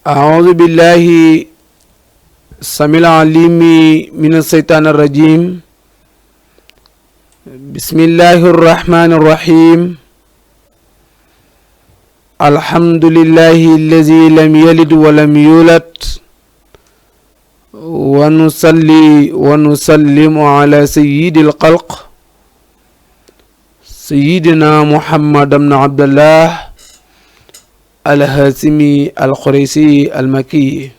أعوذ بالله السميع العليم من الشيطان الرجيم. بسم الله الرحمن الرحيم. الحمد لله الذي لم يلد ولم يولد، ونصلي ونسلم على سيد الخلق سيدنا محمد بن عبد الله الهاشمي القريشي المكي.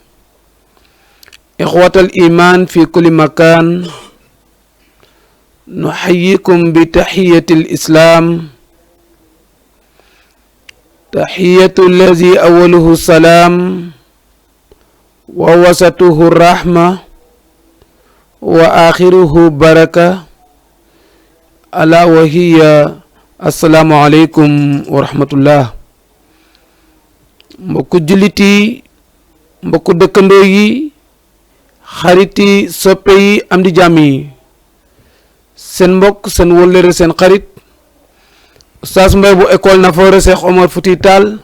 إخوة الإيمان في كل مكان، نحييكم بتحية الإسلام، تحية الذي أوله السلام ووسطه الرحمة وآخره بركة، ألا وهي السلام عليكم ورحمة الله. mbokku jullit yi, mbokku dëkkandoo yi, xarit yi, soppe yi, am di jàmm yi, seen mbokk seen wóllëre seen xarit Oustaz Mbaye bu école Nafoore Cheikh Omar Fouti Tall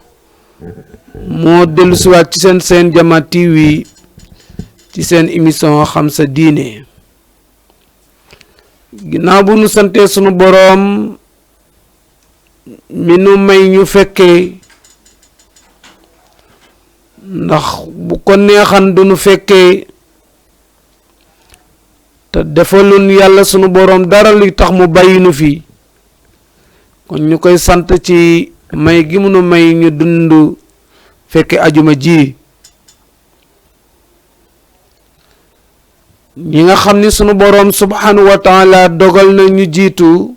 moo dellu siwaat ci seen Jama TV ci seen émission xam sa diine. ginnaaw bu nu santee sunu boroom mi nu may ñu fekkee, ndax bu ko neexan du nu fekkee te defalun yàlla sunu boroom dara li tax mu bàyyi nu fi, kon ñu koy sant ci may gi mu nu may ñu dund fekke ajuma ji. ñi nga xam ni sunu boroom subhanahu wa taala dogal na ñu jiitu,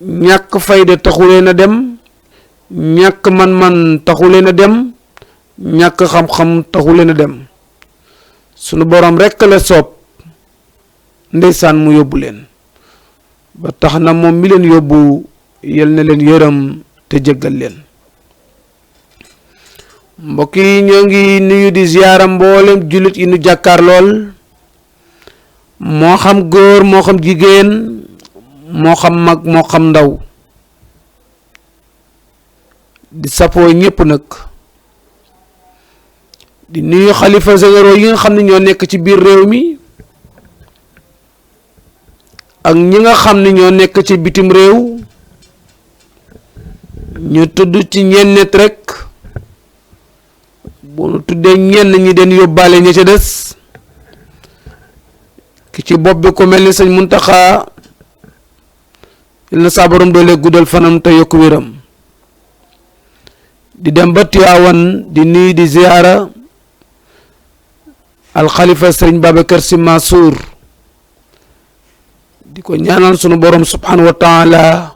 ñàkk fayda taxuleen a dem, ñàkk man-man taxuleen a dem, ñàkk xam-xam taxuleen a dem. sunu boroom rekk la soob ndeysaan mu yóbbu leen, ba tax na moom mi leen yóbbu yal na leen yërëm te jéggal leen. mbokk yi, ñoo ngi nuyu di ziyaara mboolem jullit yi nu jàkkaar lool, moo xam góor moo xam jigéen, moo xam mag moo xam ndaw, di sapoo ñépp nag. di nuyu xalifa généraux yi nga xam ne ñoo nekk ci biir réew mi ak ñi nga xam ne ñoo nekk ci bitim réew. ñu tudd ci ñennet rek, bu nu tuddee ñenn ñi den yóbbaale ña ca des. ki ci bopp bi ko mel ni sëñ Muntaxa, yal na saa borom doole guddal fanam te yokk wéram. di dem ba Tiwaawan di nuyu di ziyaara alxalifa sëriñ Babacar Sy Mansour, di ko ñaanal sunu borom subhanahu wa taala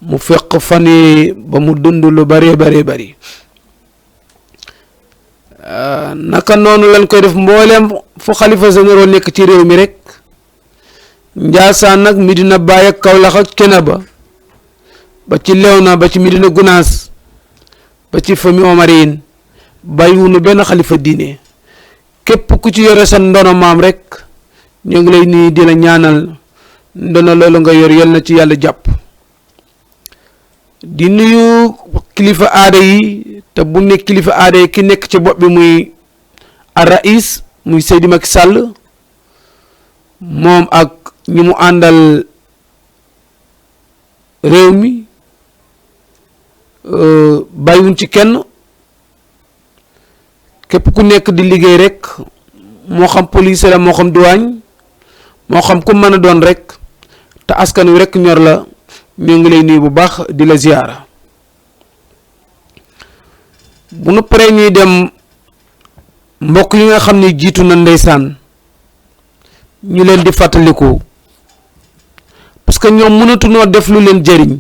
mu fekk fan yi ba mu dund lu bari bari bari. naka noonu lañ koy def mboolem fu xalifa généraux nekk ci réew mi rek, Njaasaan nag Medina Baye ak Kawlax ak Cenaba ba ci Léona ba ci Medina Gunaas ba ci famille Omarine, bàyyiwunu benn xalifa diine. képp ku ci yore sa ndono maam rek ñoo ngi lay nii di la ñaanal ndono loolu nga yor yal na ci yàlla jàpp. di nuyu kilifa aada yi, te bu nekk kilifa aada yi ki nekk ci bopp bi muy ar-rais muy Seydi Macky Sall, moom ak ñi mu àndal réew mi, bàyyiwuñ ci kenn. képp ku nekk di liggéey rek, moo xam police la moo xam douane moo xam ku mën a doon rek, te askan wi rek ñor la, ñoo ngi lay nuyu bu baax di la ziyaara. bu nu paree ñuy dem mbokk yi nga xam ne jiitu na ndeysaan, ñu leen di fàttaliku, parce que ñoom mënatunoo def lu leen jëriñ.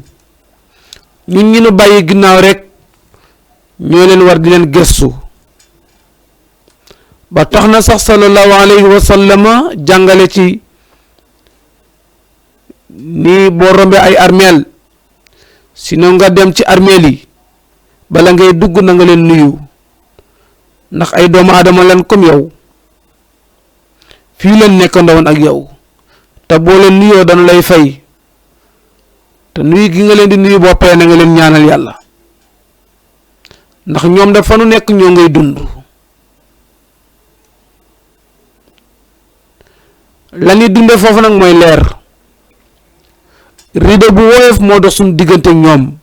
ñun ñu nu bàyyi ginnaaw rek ñoo leen war di leen gëstu. ba tax na sax sallallahu alayhi wa sallama jàngale ci ni boo rombee ay armeel, sinon nga dem ci armeel yi, bala ngay dugg na nga leen nuyu, ndax ay doomu aadama lan comme yow, fii leen nekk ndawoon ak yow, te boo leen nuyoo dana lay fay, te nuyu gi nga leen di nuyu boo paree na nga leen ñaanal yàlla. ndax ñoom dafa nu nekk ñoo ngay dund la ñuy dunde foofu nag mooy leer rido bu woyof moo dox suñu diggante ñoom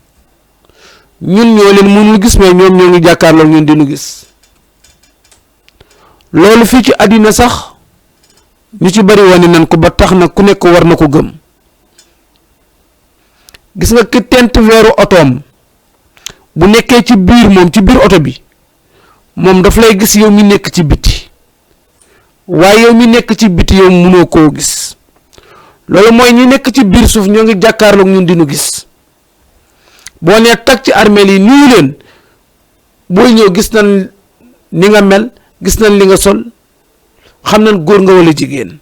ñun ñoo leen mënul gis mais ñoom ñoo ngi jàkkaarloo ñun di nu gis loolu fii ci àddina sax ñu ci bari wane nan ko ba tax na ku nekk war na ko gëm gis nga ki tent weeru otoom bu nekkee ci biir moom ci biir oto bi moom daf lay gis yow mi nekk ci biti waaye yow mi nekk ci biti yow mënoo koo gis loolu mooy ñi nekk ci biir suuf ñoo ngi jàkkaarloog ñun di nu gis boo nee tag ci armeel yi nuyu leen booy ñëw gis nañ ni nga mel gis nañ li nga sol xam nañ góor nga wala jigéen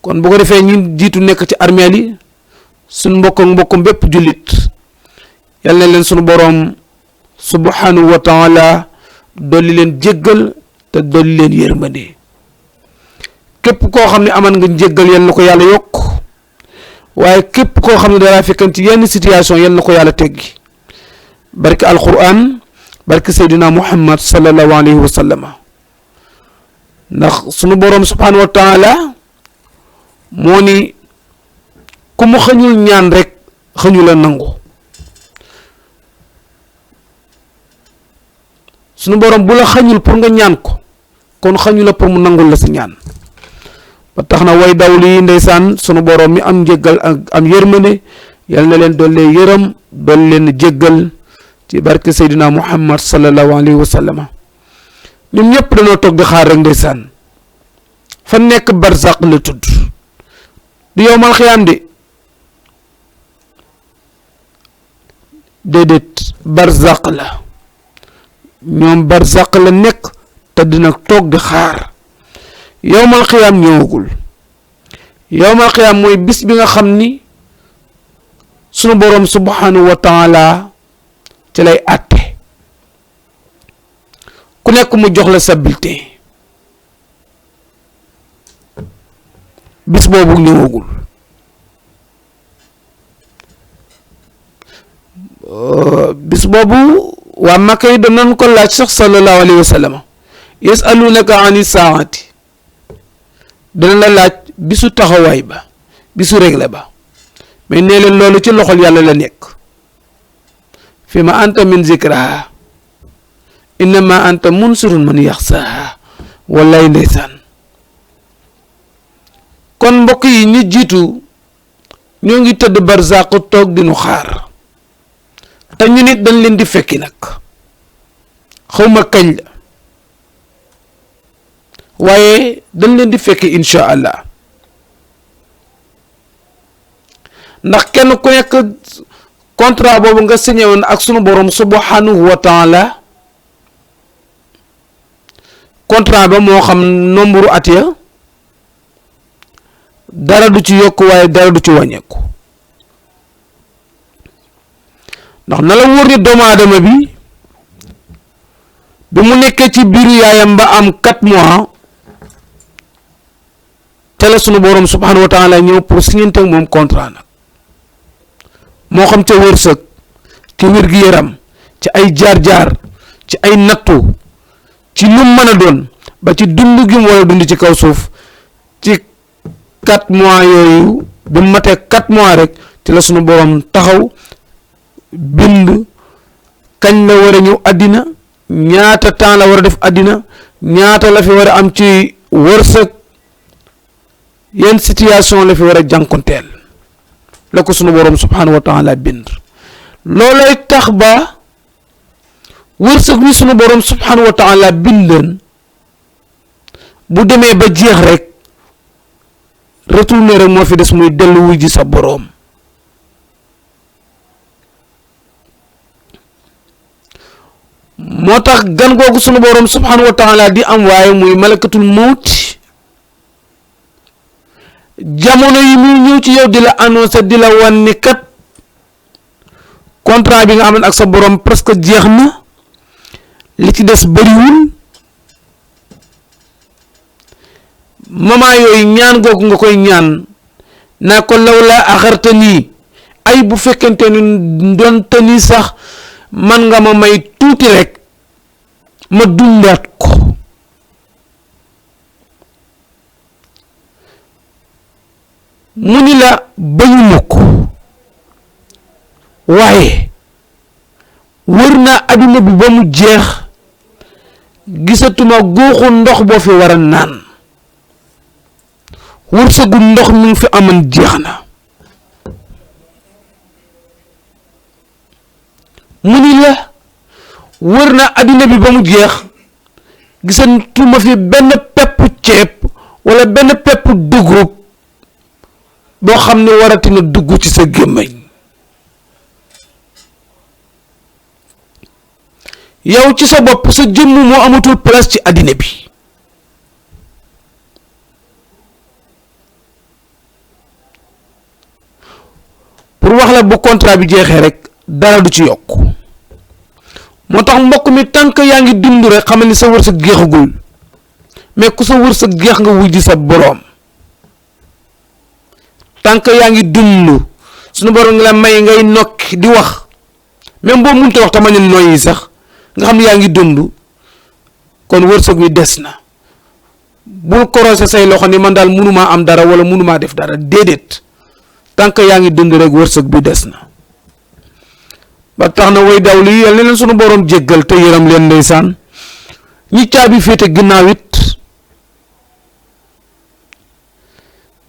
kon bu ko defee ñi jiitu nekk ci armeel yi suñ mbokkom bépp jullit yal na leen sunu boroom subhanahu wa taala dolli leen jéggal te dolli leen yërmande képp koo xam ne aman nga jéggal yal na ko yàlla yokk waaye képp koo xam ne dalaa fekkan ci yenn situation yal na ko yàlla teggi barke alquran barke Seydina Muhammad sallallahu alayhi wa sallam ndax sunu boroom subhanahu wa taala moo ni ku mu xañul ñaan rek xañu la nangu sunu boroom bu la xañul pour nga ñaan ko kon xañu la pour mu nangul la sa ñaan ba tax na way daw lii ndeysaan sunu boroom mi am njéggal ak am yërmande yal na leen doole yërëm doole leen jéggal ci barke Seydina Muhammad sallallahu alayhi wa sallam ñun ñëpp dañoo toog di xaar rek ndeysaan fa nekk barzaq la tudd du yowmal xiyaam de déedéet barzaq la ñoom barzaq la nekk te dina toog di xaar yowmal xiyaam ñëwagul yowmal xiyaam mooy bis bi nga xam ni sunu boroom subhanahu wa taala ci lay àtte ku nekk mu jox la sa bulletin bis boobu ñëwagul bis boobu waa Makka yi danañ ko laaj sax sallallahu alayhi wa sallam yasalunaka ani saati dana la laaj bisu taxawaay ba bisu réglé ba mais nee leen loolu ci loxol yàlla la nekk fi ma anta min zikraha innama anta munsirun man yaxsaha wallaay ndeysaan kon mbokk yi ñi jiitu ñoo ngi tëdd barzaq toog dinu xaar te ñu nit dañ leen di fekki nag xawma kañ la waaye dañ leen di fekki insha allah ndax kenn ku nekk contrat boobu nga signé woon ak sunu borom subhanahu wa taala contrat ba moo xam nombre at ya dara du ci yokk waaye dara du ci wàññeeku ndax na la wóor ni doomu aadama bi mu nekkee ci biiru yaayam ba am 4 mois te la sunu borom subhanahu wa taala ñëw pour signer moom contrat nag moo xam ca wërsëg ci wér-gi-yaram ci ay jaar-jaar ci ay nattu ci lu mën a doon ba ci dund gi mu war a dund ci kaw suuf ci 4 mois yooyu bi mu matee 4 mois rek ci la sunu borom taxaw bind kañ la war a ñëw àddina ñaata temps la war a def àddina ñaata la fi war a am ci wërsëg yenn situation la fi war a jànkonteel la ko sunu borom subhanahu wa taala bind loolay tax ba wërsëg wi sunu borom subhanahu wa taala bindoon bu demee ba jeex rek retourné rek moo fi des muy dellu wuy ji sa borom moo tax gan googu sunu borom subhanahu wa taala di am waaye muy malakatul mawt jamono yi muy ñëw ci yow di la annoncé di la wan ni kat contrat bi nga xam ne ak sa borom presque jeex na li ci des bëriwul moment yooyu ñaan googu nga koy ñaan naa ko law la axarta nii ay bu fekkente ni doonte ni sax man nga ma may tuuti rek ma dundaat ko. mu ni la bañuma ko waaye wër naa adduna bi ba mu jeex gisatuma góoxu ndox boo fi war a naan wërsëgu ndox mi ngi fi aman jeex na. mu ni la wër naa adduna bi ba mu jeex gisatuma fi benn pepp ceeb wala benn pepp dugub boo xam ne waratina dugg ci sa gémmiñ. yow ci sa bopp sa jëmm moo amatul place ci àddina bi. pour wax la bu contrat bi jeexee rek dara du ci yokk. moo tax mbokk mi tànk yaa ngi dund rek xamal ni sa wërsëg jeexagul mais ku sa wërsëg jeex nga wujji sa boroom. tànk yaa ngi dund suñu borom nga la may ngay nokki di wax même boo mënut a wax tama ne noyyi sax nga xam ne yaa ngi dund kon wërsëg wi des na. bul korose say loxo ni man daal mënumaa am dara wala mënumaa def dara déedéet tànk yaa ngi dund rek wërsëg bi des na. ba tax na way daw lii yal na leen suñu borom jéggal te yëram leen ndeysaan ñi caabi féete ginnaaw it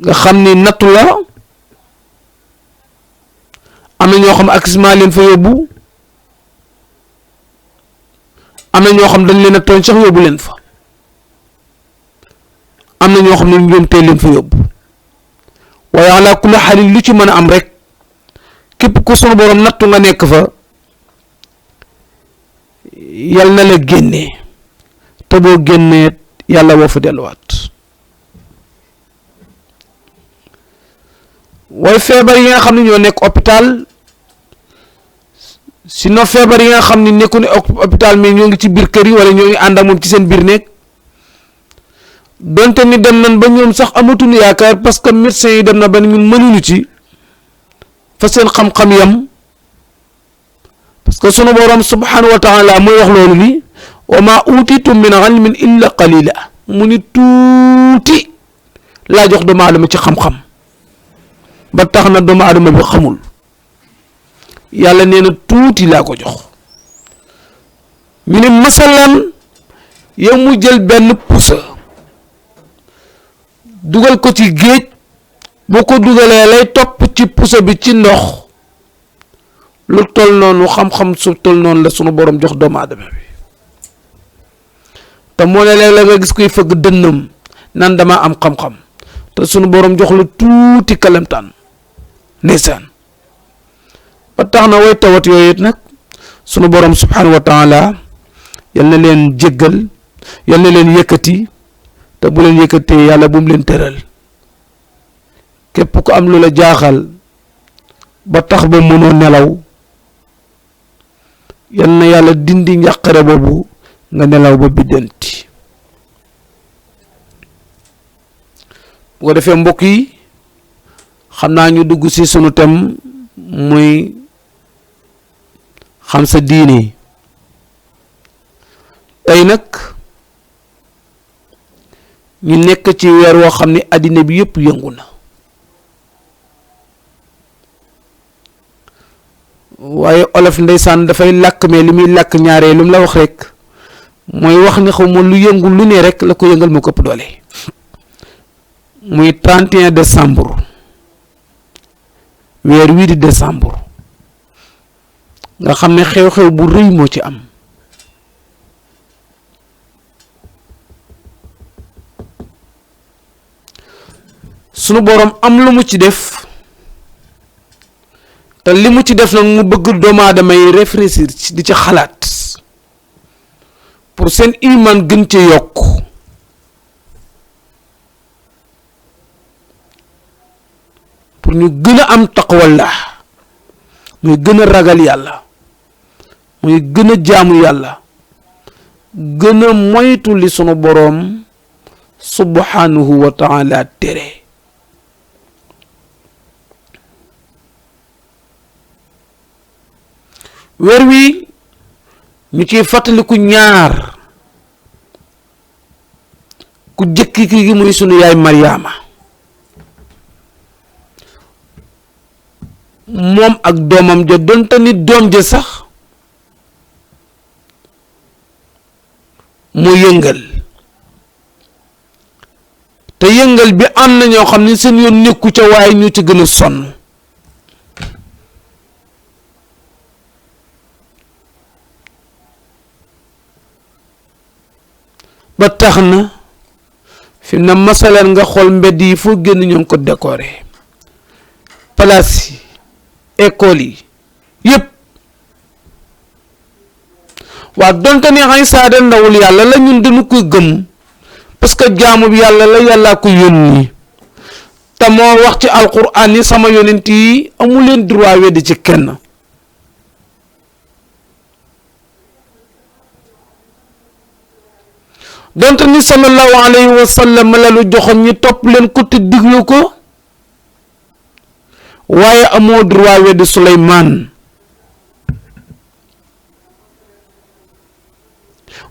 nga xam ni nattu la. am na ñoo xam accident leen fa yóbbu am na ñoo xam dañ leen a tooñ sax yóbbu leen fa am na ñoo xam ne ñoom tey leen fa yóbbu waaye ala kulli xaalin lu ci mën a am rek képp ku sunu borom nattu nga nekk fa yal na la génnee te boo génnee yàlla woo fa delluwaat. waaye feebar yi nga xam ne ñoo nekk hôpital sinon feebar yi nga xam ne nekku ne hôpital mais ñoo ngi ci biir kër yi wala ñoo ngi ànd ak moom ci seen biir néeg donte ni dem nañ ba ñoom sax amatuñu yaakaar parce que médecins yi dem na ba ñun mënuñu ci fa seen xam-xam yam parce que sunu borom subhanahu wa taala mooy wax loolu ni wa ma utitum min ilmin illa qalila mu ni tuuti laa jox doomu aadama ci xam-xam ba tax na doomu aadama bi xamul yàlla nee na tuuti laa ko jox. ñu ne masalan yow mu jël benn pusa dugal ko ci géej boo ko dugalee lay topp ci pusa bi ci ndox lu tol noonu xam-xam su tol noonu la sunu borom jox doomu aadama bi te moo ne léeg-léeg nga gis koy fëgg dënnam nan dama am xam-xam te sunu borom jox lu tuuti kalamtaan ndeysaan. ba tax na way tawat yooyu it nag sunu borom subhanahu wa taala yal na leen jéggal yal na leen yëkkati te bu leen yëkkatee yàlla bu mu leen tëral képp ku am lu la jaaxal ba tax ba mënoo nelaw yal na yàlla dindi njàqare boobu nga nelaw ba biddanti. bu ko defee mbokk yi xam naa ñu dugg ci sunu thème muy xam sa diine. tey nag ñu nekk ci weer woo xam ne àddina bi yëpp yëngu na waaye olof ndeysaan dafay làkk mais li muy làkk ñaaree lu mu la wax rek mooy wax ni xaw ma lu yëngu lu ne rek la ko yëngal moo ko ëpp doole. muy 31 décembre weer wii di décembre nga xam ne xew-xew bu rëy moo ci am. sunu boroom am lu mu ci def te li mu ci def nag mu bëgg doomu aadama yi réfléchir ci di ci xalaat pour seen iman gën ci yokk pour ñu gën a am taqwallah muy gën a ragal yàlla muy gën a jaamu yàlla gën a moytu li sunu boroom subhanahu wa taala tere. weer wi ñu ciy fàttaliku ñaar ku jëkki ki gi muy sunu yaay Mariama moom ak doomam ja donte ni doom ja sax mu yëngal te yëngal bi am na ñoo xam ne seen yoon nekku ca waaye ñu ci gën a sonn ba tax na fi na masalan nga xool mbedd yi foo génn ñoo ngi ko décoré place yi école yi yépp waa donte ne xay saada ndawul yàlla la ñun dañu koy gëm parce que jaamu bi yàlla la yàllaa ko yónni te moo wax ci alquran ni sama yonent yi amu leen droit weddi ci kenn donte ni sallallahu alayhi wa sallam la lu joxoon ñi topp leen ko te diglu ko waaye amoo droit weddi Suleymaan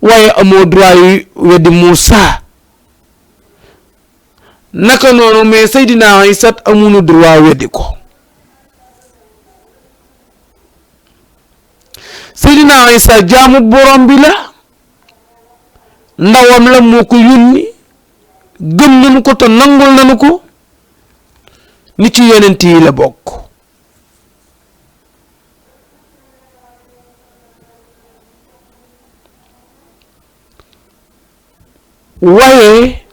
waaye amoo droit weddi Muusa naka noonu mais Seydina Isa amuñu droit weddi ko Seydina Isa jaamu borom bi la ndawam la moo ko yónni gëm nañu ko te nangul nañu ko ni ci yonent yi la bokk waaye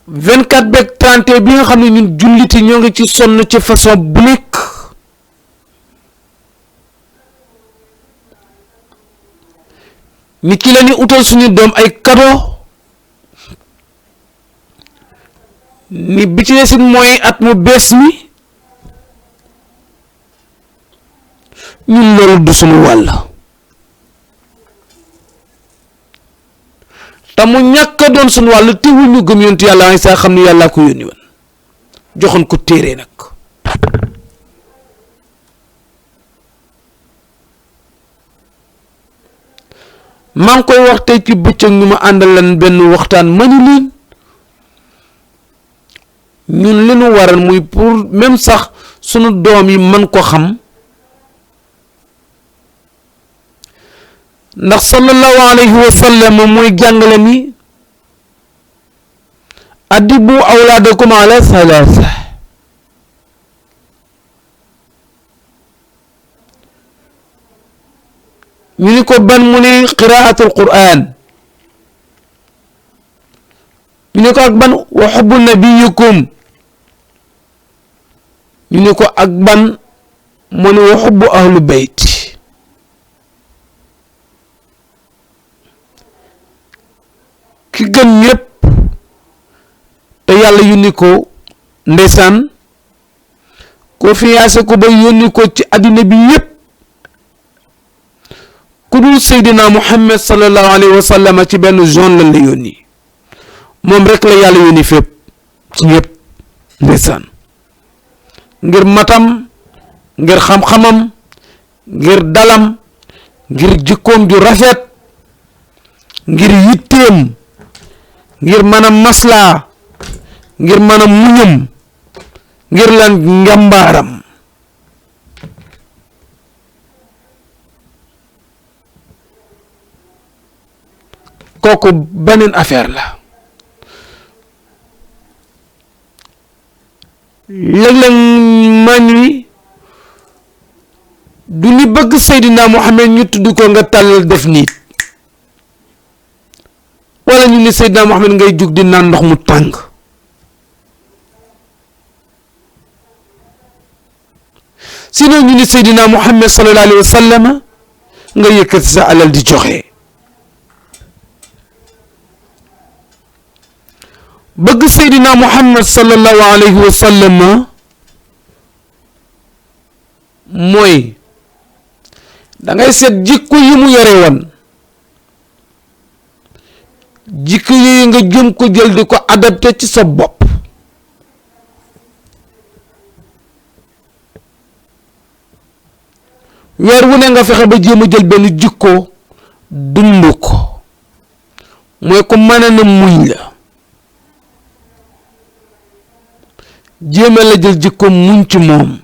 24 beeg 31 bi nga xam ne ñun julliti ñoo ngi ci sonn ci façon bu nekk nit ki la ni utal suñu doom ay cadeau ni bi ci desit mooy at mu bees mi ñun loolu du suñu wàll te mu ñàkk a doon suñu wàll teewul ñu gëm yonent yàlla Isaa xam ne yàllaa ko yónni woon joxoon ko téere nag maa ngi koy wax tey ci bëccëg ñu ma àndal leen benn waxtaan ma ni leen ñun li nu waral muy pour même sax sunu doom yi mën ko xam ndax sallallahu alayhi wa sallam mooy jàngale ni addibu awlaadakum ala salaasa ñu ni ko ban mu ne qiraatul qur'an ñu ni ko ak ban wa hubbu nabiyyikum ñu ni ko ak ban mu ne wa hubbu ahlu bayt ki gën ñépp te yàlla yónni ko ndeysaan ko fiyaase ko ba yónni ko ci àddina bi yépp ku dul Seydina Muhammad sallallahu alayhi wa sallam ci benn zone lan la yónni moom rek la yàlla yónni fépp ci ñépp ndeysaan ngir matam ngir xam-xamam ngir dalam ngir jikkoom ju rafet ngir yitteem ngir mën a maslaa ngir mën a muñam ngir lan njàmbaaram kooku beneen affaire la léeg-léeg man wi du ni bëgg Seydina Muhammad ñu tudd ko nga tàllal def nii wala ñu ni Seydina Muhammad ngay jug di naan ndox mu tàng sinon ñu ni Seydina Muhammad sallallahu alayhi wa sallam nga yëkkati sa alal di joxe bëgg Seydina Muhammad sallallahu alayhi wa sallam mooy dangay seet jikko yi mu yore woon jikko yooyu nga jëm ko jël di ko adapté ci sa bopp weer wu ne nga fexe ba jéem a jël benn jikko dund ko mooy ko mën na muñ la jéem a la jël jikko muñ ci moom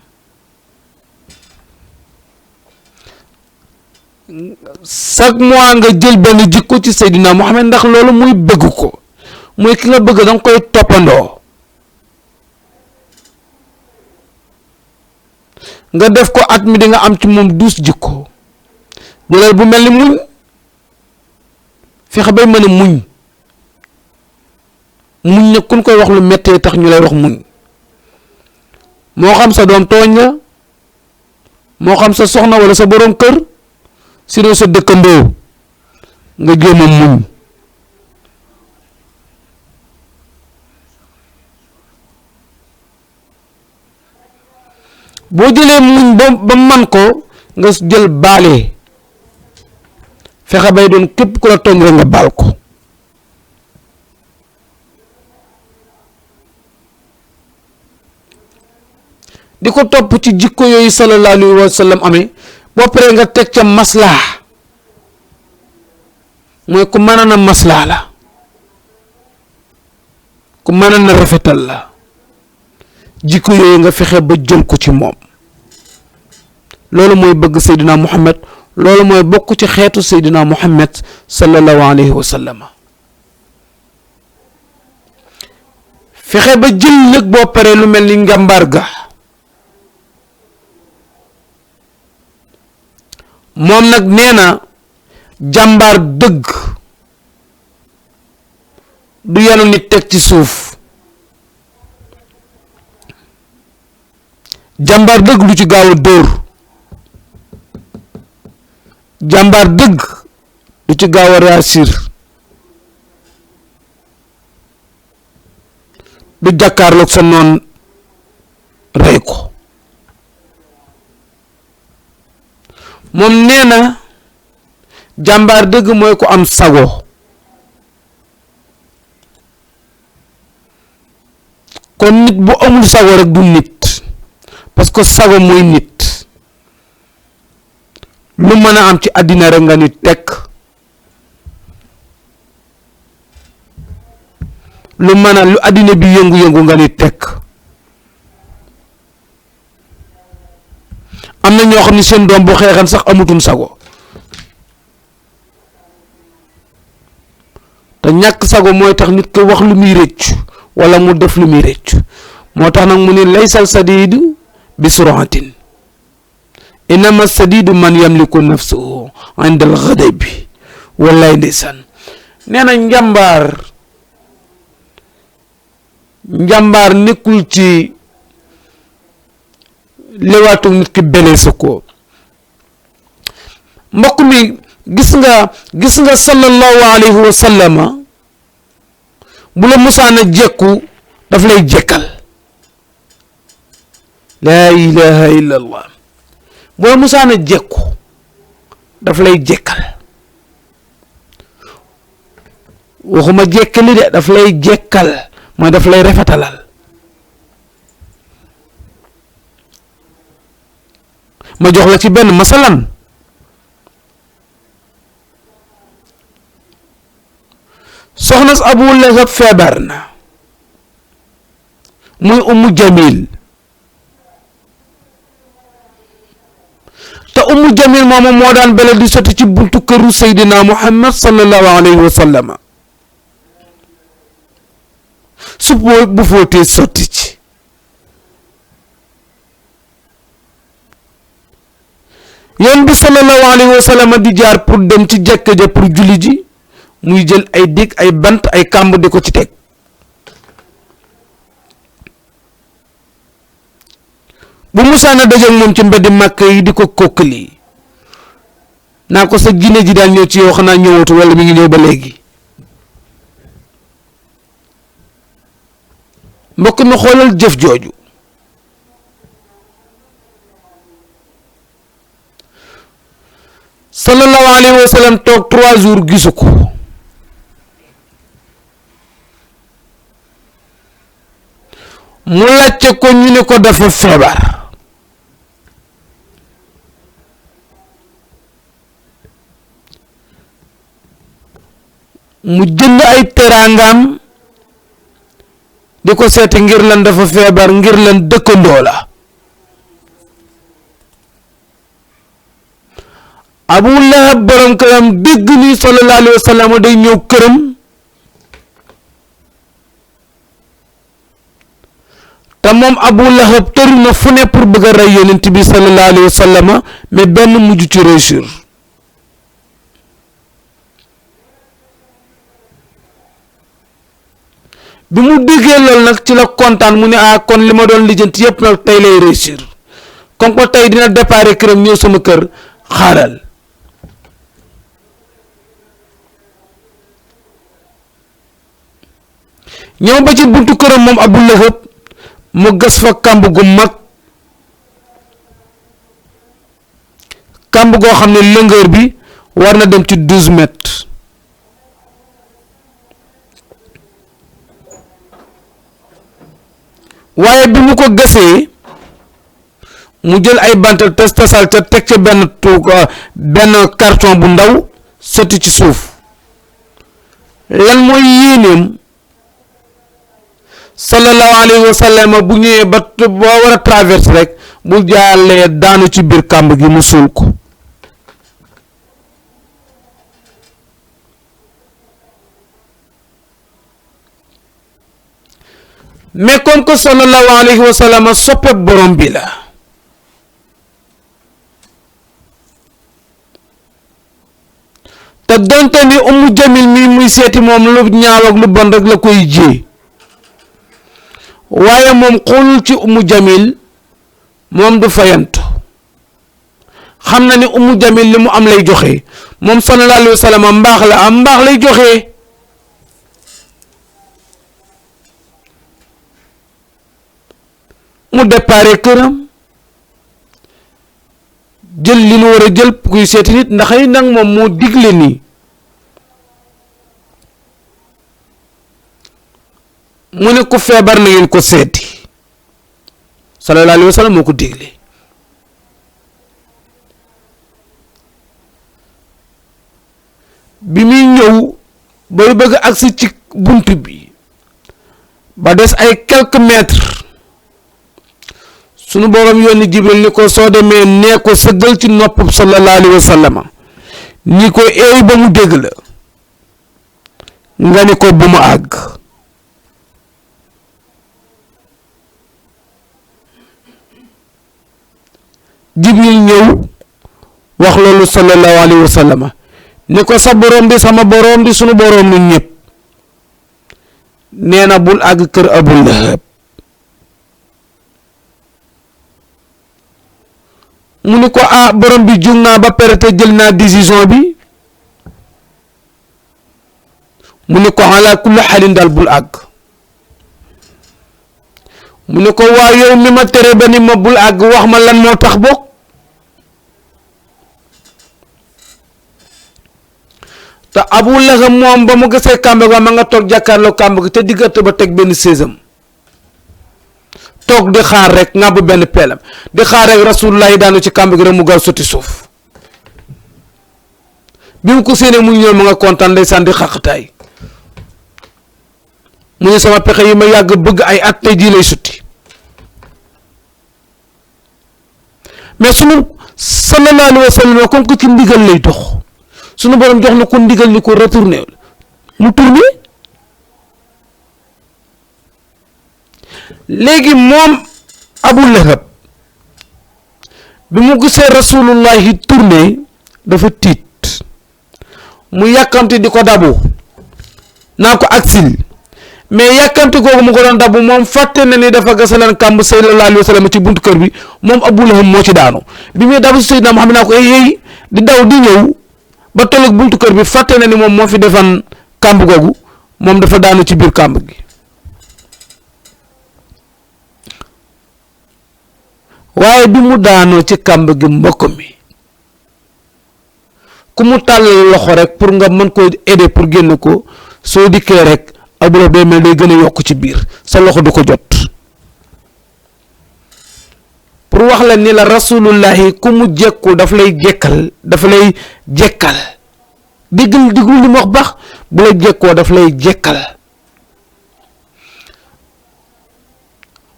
chaque mois nga jël benn jikko ci Seydina Muhammad ndax loolu muy bëgg ko mooy ki nga bëgg danga koy toppandoo nga def ko at mi di nga am ci moom 12 jikko jëlal bu mel ni muñ fexe bay mën a muñ nag kun koy wax lu mettee tax ñu lay wax muñ moo xam sa doom tooñ la moo xam sa soxna wala sa boroom kër sinon sa dëkkandoo nga jéem a muñ boo jëlee muñ ba man ko nga jël baale fexe bay doon képp ku la tooñ rek nga baal ko di ko topp ci jikko yooyu sallallahu alayhi wa sallam amee boo paree nga teg ca maslaa mooy ku mën na maslaa la ku mën na rafetal la jikko yooyu nga fexe ba jël ko ci moom loolu mooy bëgg Seydina Muhammad loolu mooy bokk ci xeetu Seydina Muhammad sallallahu alayhi wa sallam fexe ba jël nag boo paree lu mel ni njàmbaar ga moom nag nee na jàmbaar dëgg du yanu nit teg ci suuf jàmbaar dëgg du ci gaaw a dóor jàmbaar dëgg du ci gaaw a réussir du jàkkaarloog sa noon rey ko moom nee na jàmbaar dëgg mooy ko am sago kon nit bu amul sago rek du nit parce que sago mooy nit lu mën a am ci àddina rek nga ni tekk lu mën a lu àddina bi yëngu-yëngu nga ni tekk am na ñoo xam ne seen doom bu xeexan sax amutum sago te ñàkk sago mooy tax nit ko wax lu muy rëccu wala mu def lu muy rëccu moo tax nag mu ne laysal sadiidu bi suratin innama sadiidu man yamliku nafsuhu inda al-ghadabi wallaay ndeysaan nee na njàmbaar nekkul ci lewaatu nit ki beleese ko mbokk mi gis nga sallallahu alayhi wa sallama bu la musaana jekku daf lay jekkal laa ilaha illa allah bu la musaana jekku daf lay jekkal waxuma jekkali de daf lay jekkal mooy daf lay rafetalal ma jox la ci benn masalan soxna Abu Lahab feebar na muy Ummu Jamil te Ummu Jamil moomu moo daan bele di sotti ci buntu këru Seydina Muhammad sallallahu alayhi wa sallam su bu footee sotti ci yoon bi sallallahu alayhi wa sallam di jaar pour dem ci jekka ja pour julli ji muy jël ay dig ay bant ay kàmb di ko ci teg bu musaana dajeek moom ci mbeddi màkk yi di ko kokkali naa ko sa jinne ji daan ñëw ci yow xanaa ñëwatu wala mi ngi ñëw ba léegi mbokk mi xoolal jëf jooju sallallahu alayhi wa sallam toog 3 jours gisu ko mu laajte ko ñu ne ko dafa feebar mu jënd ay teraangaam di ko seeti ngir lan dafa feebar, ngir lan dëkkandoo la. Abu Lahab borom këram dégg ni sallallahu alayhi wa sallam day ñëw këram, te moom Abu Lahab tëru na fu ne pour bëgg a rey yonent bi sallallahu alayhi wa sallam, mais benn mujj ci réussir. bi mu déggee loolu nag ci la kontaan, mu ne kon li ma doon lijjanti yépp nag tey lay réussir, comme que tey dina déparé këram ñëw sama kër, xaaral. ñëw ba ci buntu këram moom Abu Lahab mu gas fa kàmb gu mag, kàmb goo xam ne longueur bi war na dem ci 12 mètres. waaye bi mu ko gasee mu jël ay bant tasal ca teg ca benn carton bu ndaw sotti ci suuf. lan mooy yéeneem sallallahu alayhi wa sallam bu ñëwee ba war a traverse rek bu jàllee daanu ci biir kàmb gi mu suul ko. mais comme que sallallahu alayhi wa sallam soppe borom bi la, te donte ni Ummu Jamil mi muy seeti moom lu ñaaw ak lu bon rek la koy jiyee, waaye moom xoolul ci Ummu Jamil, moom du fayantu, xam na ni Ummu Jamil li mu am lay joxe, moom sallallahu alayhi wa sallam mbaax la am, mbaax lay joxe. mu déparé këram jël li nu war a jël kuy seeti nit, ndax ay nag moom moo digle nii, mu ne ku feebar na ngeen ko seeti, sallallahu alayhi wa sallam moo ko digle. bi muy ñëw bay bëgg agsi ci bunt bi ba des ay quelques mètres, sunu borom yónni Jibril ni ko soo demee nee ko sëggal ci nopp sallallahu alayhi wa sallam ni ko eey ba mu dégg la, nga ni ko bu ma àgg. Jibril ñëw wax loolu sallallahu alayhi wa sallam ni ko sa borom di sama borom di sunu borom ñun ñëpp nee na bul àgg kër Abu Lahab. mu ni ko borom bi jug naa ba pare te jël naa décision bi, mu ni ko ala kulli xaalin daal bul àgg. mu ni ko waa yow mi ma tere ba ni ma bul àgg wax ma lan moo tax bokk. te Abu Lahab moom ba mu gisee kàmb ga ma nga toog jàkkaarloo kàmb ga te diggante ba teg benn séesam toog di xaar rek ngàbb benn peelam di xaar rek rasulullah yi daanu ci kàmb gi rek mu gaaw sotti suuf. bi mu ko séenee muy ñëw ma nga kontaan ndeysaan di xaqtaay, mu ne sama pexe yi ma yàgg bëgg ay at tey jii lay sotti. mais sunu sallallahu alayhi wa sallam comme que ci ndigal lay dox, sunu borom jox na ko ndigal ni ko retourné mu tourné. léegi moom Abu Lahab bi mu gisee rasulullahi tourné dafa tiit, mu yàkkamti di ko dabu naa ko agsil, mais yàkkamti googu mu ko doon dabu moom fàtte na ni dafa gasaleen kàmb sallallahu alayhi wa sallam ci buntu kër bi, moom Abu Lahab moo ci daanu. bi muy dabu si Seydina Muhammad naa ko yéy di daw di ñëw ba tolloog buntu kër bi fàtte na ni moom moo fi defan kàmb googu, moom dafa daanu ci biir kàmb gi. waaye bi mu daanoo ci kàmb gi mbokk mi, ku mu tàllal loxo rek pour nga mën koo aider pour génn ko, soo dikkee rek Abu Lahab day mel day gën a yokk ci biir, sa loxo du ko jot. pour wax la ni la rasulullahi ku mu jekkul daf lay jekkal, dafa lay jekkal diglu li mu wax baax bu la jekkoo daf lay jekkal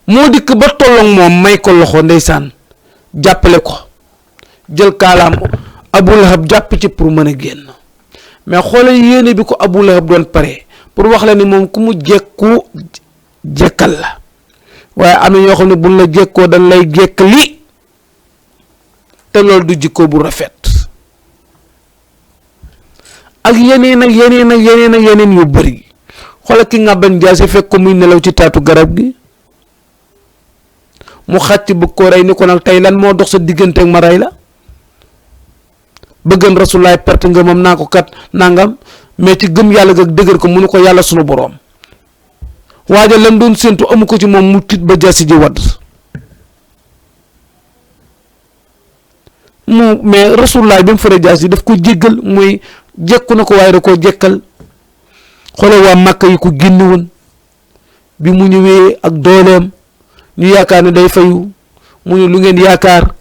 moo dikk ba tolloog moom may ko loxo ndeysaan jàppale ko jël kaalaam Abu Lahab jàpp ci pour mën a génn mais xoolal yéene bi ko Abu Lahab doon pare pour wax la ni moom ku mu jekku jekkal la waaye am na ñoo xam ne buñ la jekkoo dañ lay jekkali te loolu du jikko bu rafet ak yeneen yu bari xoolal ki ngàbban jaasi fekk ko muy nelaw ci taatu garab gi mu xàcc bu ko rey ni ko nag tey lan moo dox sa diggante ak ma rey la bëggan rasulaay perte nga moom naa ko kat nangam mais ci gëm yàlla ga dëgër ko mu ne ko yàlla sunu boroom waaja lam doon séntu amu ko ci moom mu tiit ba jaasi ji wadd mais rasulaay bi mu fare jaasi daf ko jéggal mooy jekku na ko waaye da koo jekkal xoolal waa Màkka yi ko génn woon bi mu ñëwee ak dooleem ñu yaakaar ne day fayu mu ne lu ngeen yaakaar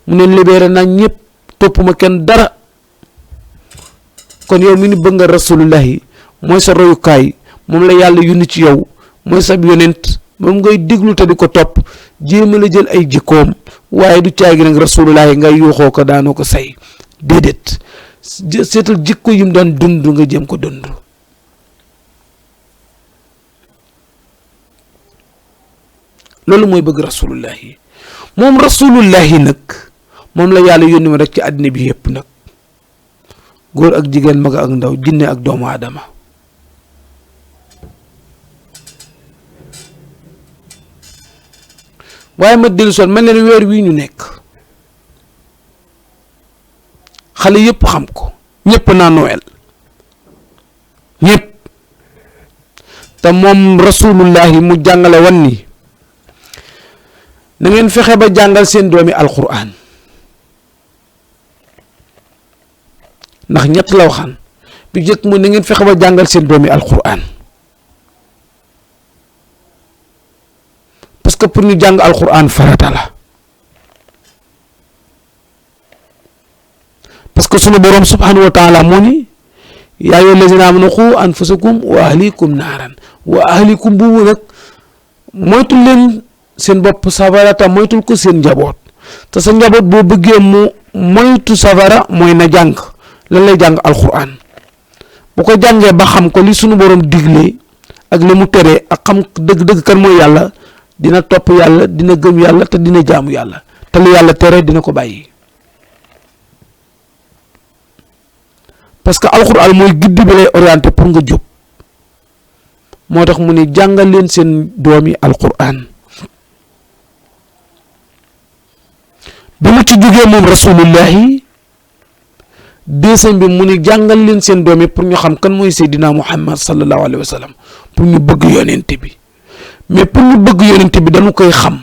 mu ne libéré naa ñëpp topp ma kenn dara kon yow mi ni bëgg nga rasulullahi mooy sa royukaay moom la yàlla yónni ci yow mooy sa yonent moom ngay déglu te di ko topp jéem a la jël ay jikkoom waaye du caagi nag rasulullahi ngay yuuxoo ko daanoo ko say déedéet seetal jikko yim daan dund nga jéem ko dund loolu mooy bëgg rasulullahi moom rasulullahi nag moom la yàlla yónni ma rek ci àddina bi yëpp nag góor ak jigéen mag ak ndaw jinne ak doomu aadama waaye ma dellu soon mel leen weer wii ñu nekk xale yëpp xam ko ñëpp naa Noël ñëpp te moom rasulullahi mu jàngale wan ni na ngeen fexe ba jàngal seen doomi alquran ndax ñett la waxaan bi jëkk mu na ngeen fexe ba jàngal seen doomi alquran parce que pour ñu jàng alquran farata la parce que sunu boroom subhanahu wa taala moo ni yaa ayyuha allazina amanu qu anfusakum wa ahlikum naaran wa ahlikum buubu nag moytul leen seen bopp safara te moytul ko seen njaboot te sa njaboot boo bëggee mu moytu safara mooy na jàng lan lay jàng alquran bu ko jàngee ba xam ko li sunu boroom digle ak li mu tere ak xam dëgg-dëgg kan mooy yàlla dina topp yàlla dina gëm yàlla te dina jaamu yàlla te lu yàlla tere dina ko bàyyi parce que alquran mooy guide bi lay orienté pour nga jub moo tax mu ni jàngal leen seen doomi alquran bi mu ci jógee moom rasulullahi deuxième bi mu ni jàngal leen seen doom yi pour ñu xam kan mooy Seydina Muhammad sallallahu alayhi wa sallam pour ñu bëgg yonent bi mais pour ñu bëgg yonent bi dañu koy xam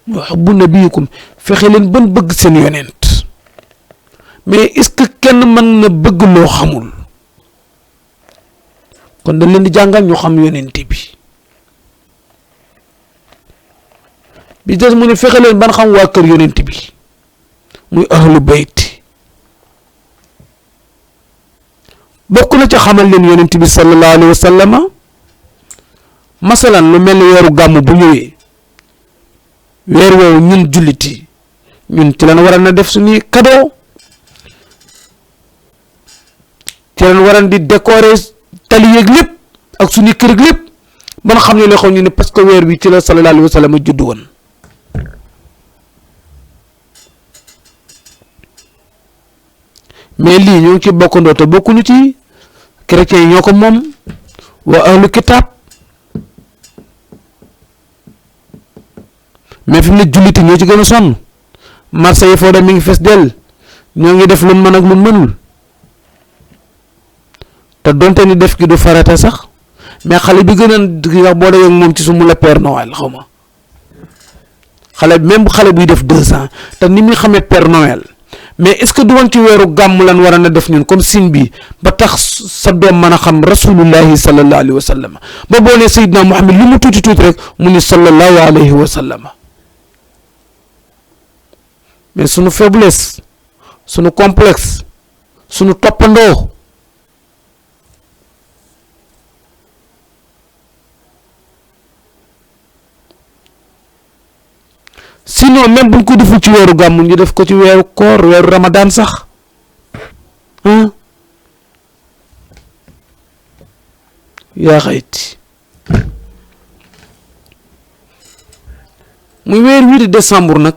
wa hubbu nabiyikum fexe leen ban bëgg seen yonent mais est-ce que kenn mën na bëgg loo xamul kon dañ leen di jàngal ñu xam yonent bi des mu ne fexe leen ban xam waa kër yonent bi muy ahlu bayt bokk na ca xamal leen yonent bi sallallahu alayhi wa sallama masalan lu mel ni weeru gàmm bu ñëwee weer woowu ñun julliti ñun ci lan waral na def suñuy cadeau ci lan waral di décorer tali yeeg lépp ak suñuy kër ak lépp ban xam ne loo xam ñu ne parce que weer bi ci la sallallahu alayhi wa sallam judd woon mais lii ñoo ngi ci bokkandoo te bokkuñu ci chrétiens yi ñoo ko moom waa ahlu kitaab mais fi mu ne julliti ñoo ci gën a sonn marché yi foo dem mi ngi fees dell ñoo ngi def lu mën ak lu mënul te donte ni def gi du farata sax mais xale bi gën a wax boo dee ak moom ci sumu la Père Noël xaw ma xale même xale buy def 2 ans te ni muy xamee Père Noël mais est-ce que du woon ci weeru gàmm lan war a na def ñun comme signe bi ba tax sa doom mën a xam rasulullahi sallallahu alayhi wa sallam ba boo nee Seydina Muhammad li mu tuuti tuuti rek mu ni sallallahu alayhi wa sallam mais sunu faiblesse sunu complexe sunu toppandoo sinon même buñ ko deful ci weeru gàmmu ñu def ko ci weeru koor weeru ramadan sax yaa xayti muy weer wi di décembre nag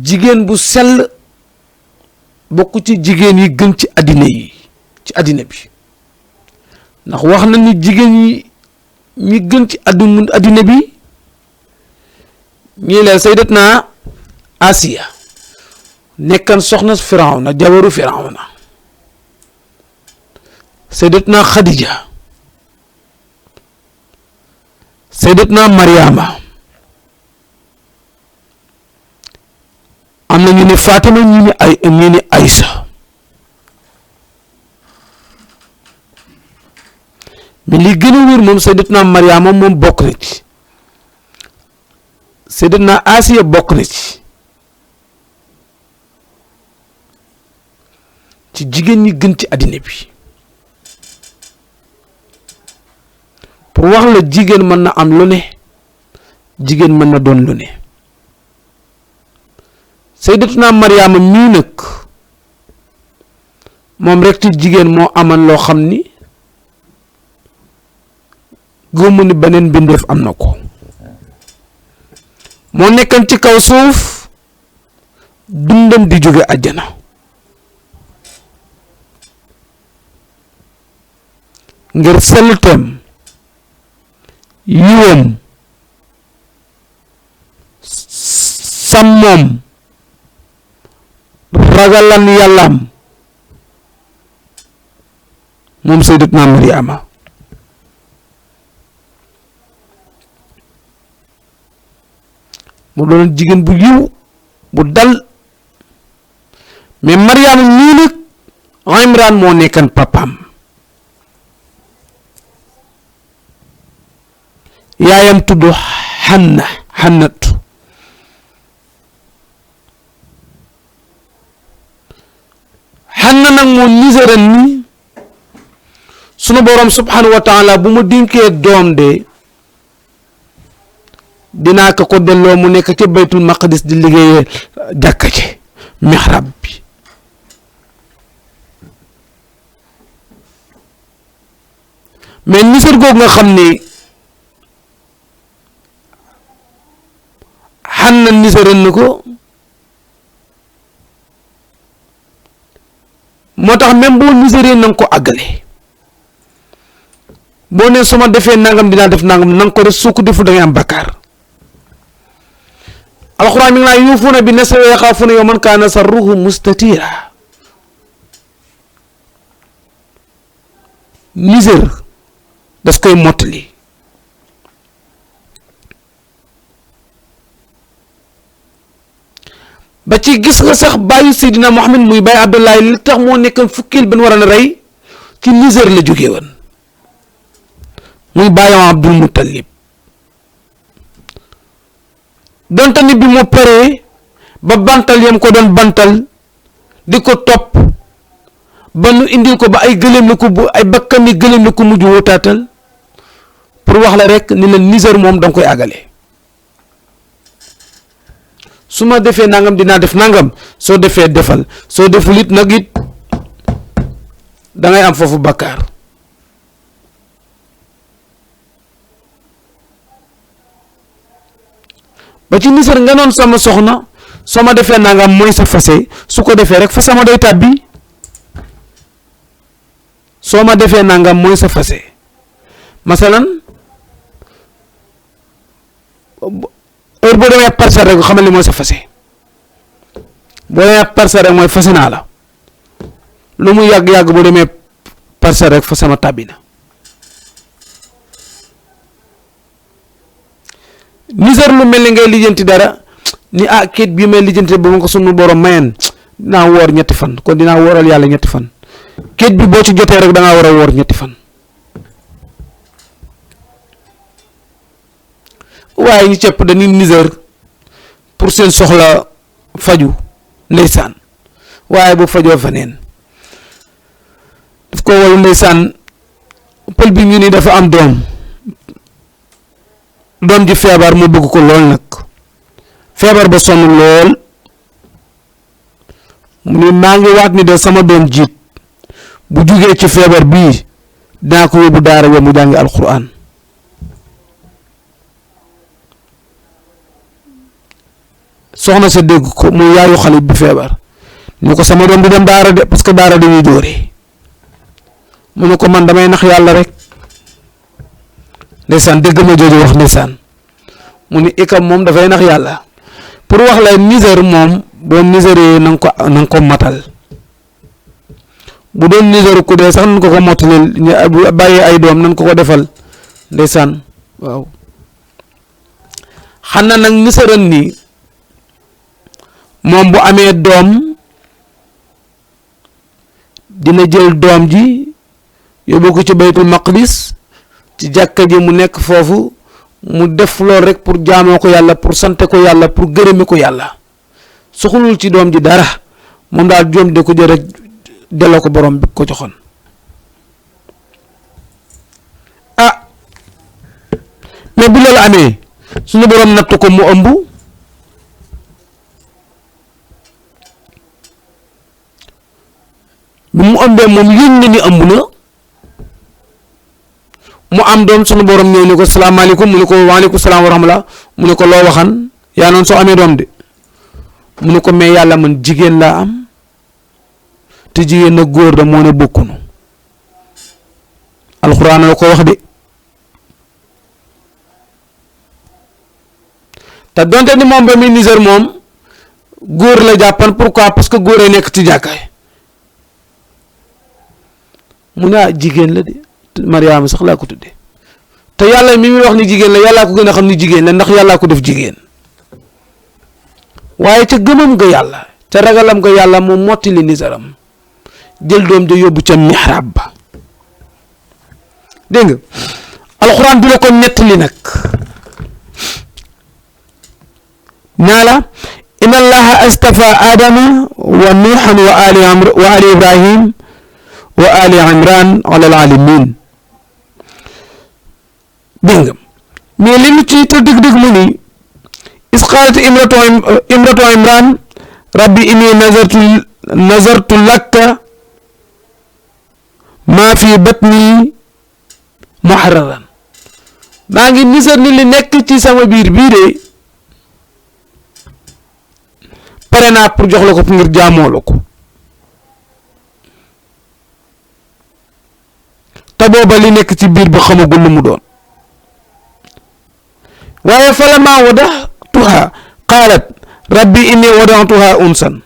jigéen bu sell bokk ci jigéen yi gën ci àddina yi ci àddina bi ndax wax na ni jigéen yi ñi gën ci àddina bi ñii la sayyidatna Asiya nekkan soxna Firawna jabaru Firawna sayyidatna Khadija sayyidatna Maryama am na ñu ne Fatima ñu ne Aysa mais li gën a wér moom sayyidatna Maryama moom bokk na ci sayyidatna Asiya bokk na ci jigéen ñi gën ci àddina bi pour wax la jigéen mën na am lu ne jigéen mën na doon lu ne sayyidatuna Maryama mii nag moom rek ci jigéen moo aman loo xam ni gëmu ni beneen mbindeef am na ko moo nekkan ci kaw suuf dundam di jóge àjjana ngir selluteem yiwam sàmmoom ragalan yàllaam moom sayyidatuna Maryama mu doon jigéen bu yiw bu dal mais Maryama nii nag Imran moo nekkan papaam yaayam tudd Hannatu Hanna nag moo niséran ni sunu borom subhanahu wa taala bu ma dénkee doom de dinaa ko delloo mu nekk ca baytul maqdis di liggéeyee jàkka ci mihrab bi mais nisar googu nga xam ni Hanna nisaran na ko moo tax même boo nisaree na nga ko àggale boo ne su ma defee nangam dinaa def nangam na nga ko def soo ko deful da ngay am bakkaar alxuraan mi ngi naan yuufuuna bi nasri wa yaxaafuuna yawman kaana sarruhu mustatira nisar das koy mottali ba ci gis nga sax bàyyi Seydina Muhammad muy bàyyi Abdullahi li tax moo nekkoon fukkil ben war a rey ci Niger la jógee woon muy bàyyam Abdul Muttalib donte ni bi mu paree ba bantal yam ko doon bantal di ko topp ba nu indil ko ba ay gëléem la ko bu ay bakkani gëléem la ko mujj wutaatal pour wax la rek ni la Niger moom danga koy àggale su ma defee nangam dinaa def nangam soo defee defal soo deful it nag it da ngay am foofu bakkaar ba ci Niger nga noon sama soxna soo ma defee nangam mooy sa fase su ko defee rek fa sama day tàbbi soo ma defee nangam mooy sa fase masalan heure boo demee parcelle rek xamal ni mooy sa fase boo demee parcelle rek mooy fase naa la lu mu yàgg-yàgg boo demee parcelle rek fa sama tàbbi na Niger lu mel ni ngay lijjanti dara ni kayit bii may lijjanti ba ma ko sunu borom mayen dinaa woor ñetti fan kon dinaa wooral yàlla ñetti fan kayit bi boo ci jotee rek da ngaa war a woor ñetti fan waaye ñu cëpp dañuy Niger pour seen soxla faju ndeysaan waaye bu fajoo feneen daf ko walu ndeysaan pël bi ñu ni dafa am doom ji feebar mu bëgg ko lool nag feebar ba sonn lool mu ni maa ngi waat ni de sama doom jiit bu jugee ci feebar bii dinaa ko yóbbu daara ba mu jàngi alquran soxna sa dégg ko mu yaayu xale bi feebar ni ko sama doom du dem daara de parce que daara dañuy dóore mu ne ko man damay nax yàlla rek ndeysaan dégg ma jooju wax ndeysaan mu ni ikam moom dafay nax yàlla pour wax la Niger moom boo Nigeree na nga ko matal bu doon Niger ku dee sax nañ ko mottaleel ñu bàyyi ay doom nañ ko defal ndeysaan waaw xanaa nag Nigeran nii moom bu amee doom dina jël doom ji yóbbu ko ci baytul maqdis ci jàkka ji mu nekk foofu mu def lool rek pour jaamoo ko yàlla pour sante ko yàlla pour gërëme ko yàlla soxlul ci doom ji dara moom daal doom de ko jël rek delloo ko borom bi ko joxoon ah mais bu loolu amee suñu borom natt ko mu ëmb bi mu ëmbee moom yëg na ni ëmb na mu am doom suñu borom ñëw ne ko salaamaaleykum mu ne ko waaleykum salaam wa rahmatulah mu ne ko loo waxan yaa noonu soo amee doom de mu ne ko mais yàlla man jigéen laa am te jigéen nag góor da moo ne bokkunu alxuraan la ko wax de te donte ni moom ba muy Niger moom góor la jàppan pourquoi parce que góor a nekk ci jàkkaay mu ne jigéen la de Mariama sax laa ko tudde te yàlla mi muy wax ni jigéen la yàllaa ko gën a xam ni jigéen la ndax yàllaa ko def jigéen waaye ca gëmam nga yàlla ca ragalam nga yàlla moom mottali nisaram jël doom ja yóbbu ca mihrab ba dégg nga alxuraan bi la ko nettali nag naa la inna allaha astafa adama wa nuuhan wa ali ibrahim wa ali imran ala alalamin dégg nga mais li ñu ci te dëgg-dëgg mu ni is qaalat imratu imran rabbi inni nazartu laka maa fi batni muharraran maa ngi nisar ni li nekk ci sama biir bii de pare naa pour jox la ko ngir jaamoo la ko te booba li nekk ci biir ba xamagul lu mu doon waaye falammaa wada'tuhaa qaalat rabbi inni wada'tuhaa unsan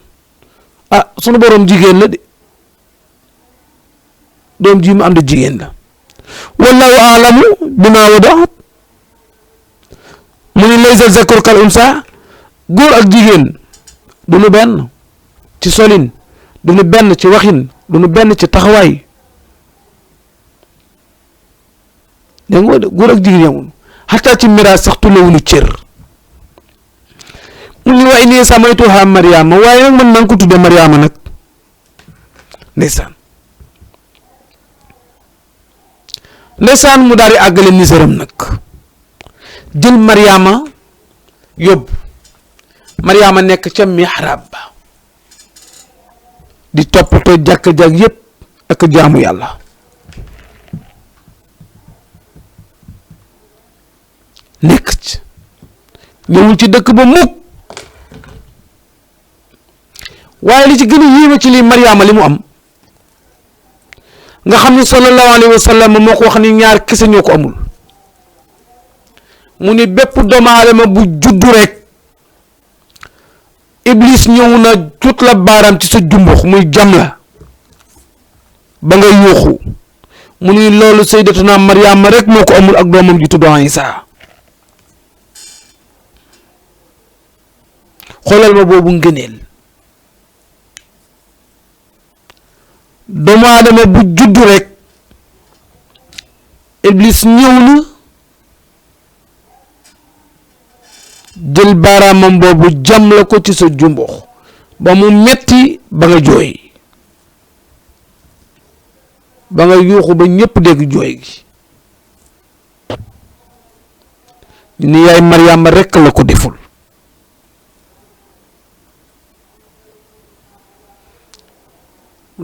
sunu borom jigéen la de doom ji mu am de jigéen la wallaahu a'lamu bimaa wada'at mu ni laysa zakaru kal unsaa góor ak jigéen du nu benn ci solin du nu benn ci waxin du nu benn ci taxawaay dégg nga góor ak jigéen yamul xataa ci miraas sax tullewuñu cër mu ni wa inni samaytuha Mariama waaye nag man nanga ko tudde Mariama nag ndeysaan mu daal di àggale nisaram nag jël Mariama yóbbu Mariama nekk ca mihrab ba di toppatoo jàkk-jàkk yépp ak jaamu yàlla nekk ci ñëwul ci dëkk ba mukk waaye li ci gën a yéeme ci lii Mariama li mu am nga xam ni sallallahu alayhi wa sallam moo ko wax ni ñaar kese ñoo ko amul mu ni bépp doomu aadama bu juddu rek Iblis ñëw na tut la baaraam ci sa jumbux muy jam la ba nga yuuxu mu ni loolu sayyidatuna Mariama rek moo ko amul ak doomam ji tudd Isa xoolal ma boobu ngëneel doomu aadama bu juddu rek Iblis ñëw na jël baaraamam boobu jam la ko ci sa jumbux ba mu metti ba nga jooy ba nga yuuxu ba ñépp dégg jooy gi ni yaay Mariama rekk la ko deful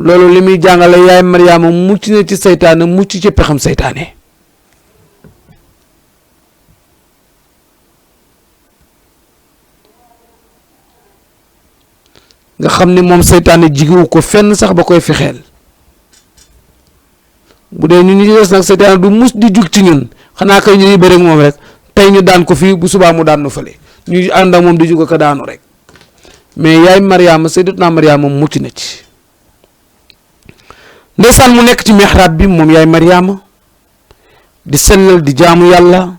loolu li muy jàngale yaay Mariama mucc na ci seytaane mucc ci pexam seytaane nga xam ni moom seytaane jigiwu ko fenn sax ba koy fexeel bu dee ñu des nag seytaane du mus di jug ci ñun xanaa kay ñuy bëre ak moom rek tey ñu daan ko fii bu subaa mu daan nu fële ñuy ànd ak moom di jug ko daanu rek mais yaay Mariama sayyidatuna Mariama mucc na ci ndeysaan mu nekk ci mihrab bi moom yaay Mariama di sellal di jaamu yàlla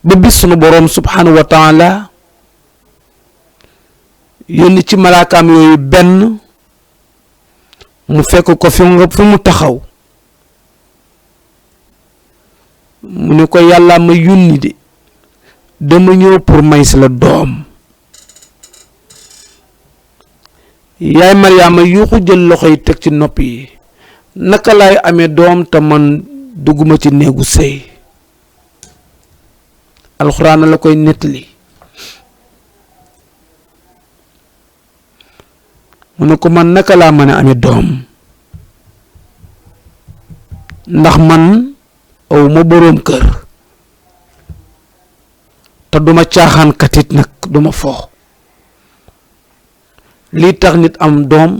ba bis sunu boroom subhanahu wa taala yónni ci malaakaam yooyu benn mu fekk ko fi mu taxaw mu ne ko yàlla ma yónni de dama ñëw pour may si la doom yaay Mariama yuuxu jël loxo yi teg ci nopp yi naka laay amee doom te man dugguma ci néegu sëy alxuraan la koy nettali mu ne ko man naka laa mën a amee doom ndax man aw ma boroom kër te duma caaxaan katit nag duma fo lii tax nit am doom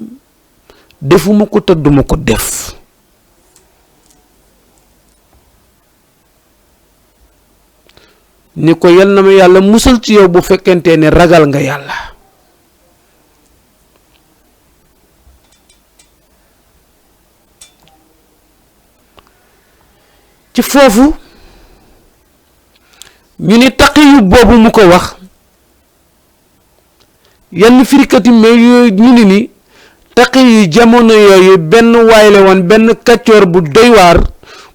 defuma ko te duma ko def ni ko yal na ma yàlla musal ci yow bu fekkente ne ragal nga yàlla ci foofu ñu ni taqiyu boobu mu ko wax yenn firikat yi mais yooyu ñu ni taqiyu jamono yooyu benn waay la woon benn kàccoor bu doy waar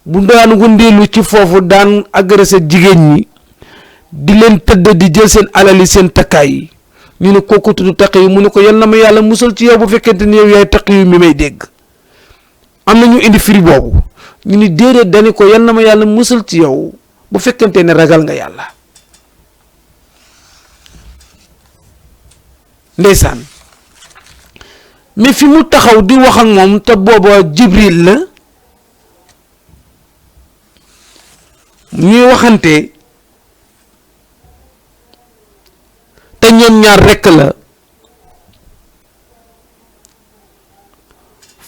bu daan wëndeelu ci foofu daan agressé jigéen ñi di leen tëdd di jël seen alali seen takkaay yi ñu ne kooku tudd taqiyu mu ne ko yal na ma yàlla musal ci yow bu fekkente ni yow yaay taqiyu mi may dégg am na ñu indi firi boobu ñu ni déedéet dani ko yal na ma yàlla musal ci yow bu fekkente ne ragal nga yàlla ndeysaan mais fi mu taxaw di wax ak moom te booba Jibril la ñuy waxante te ñoom ñaar rekk la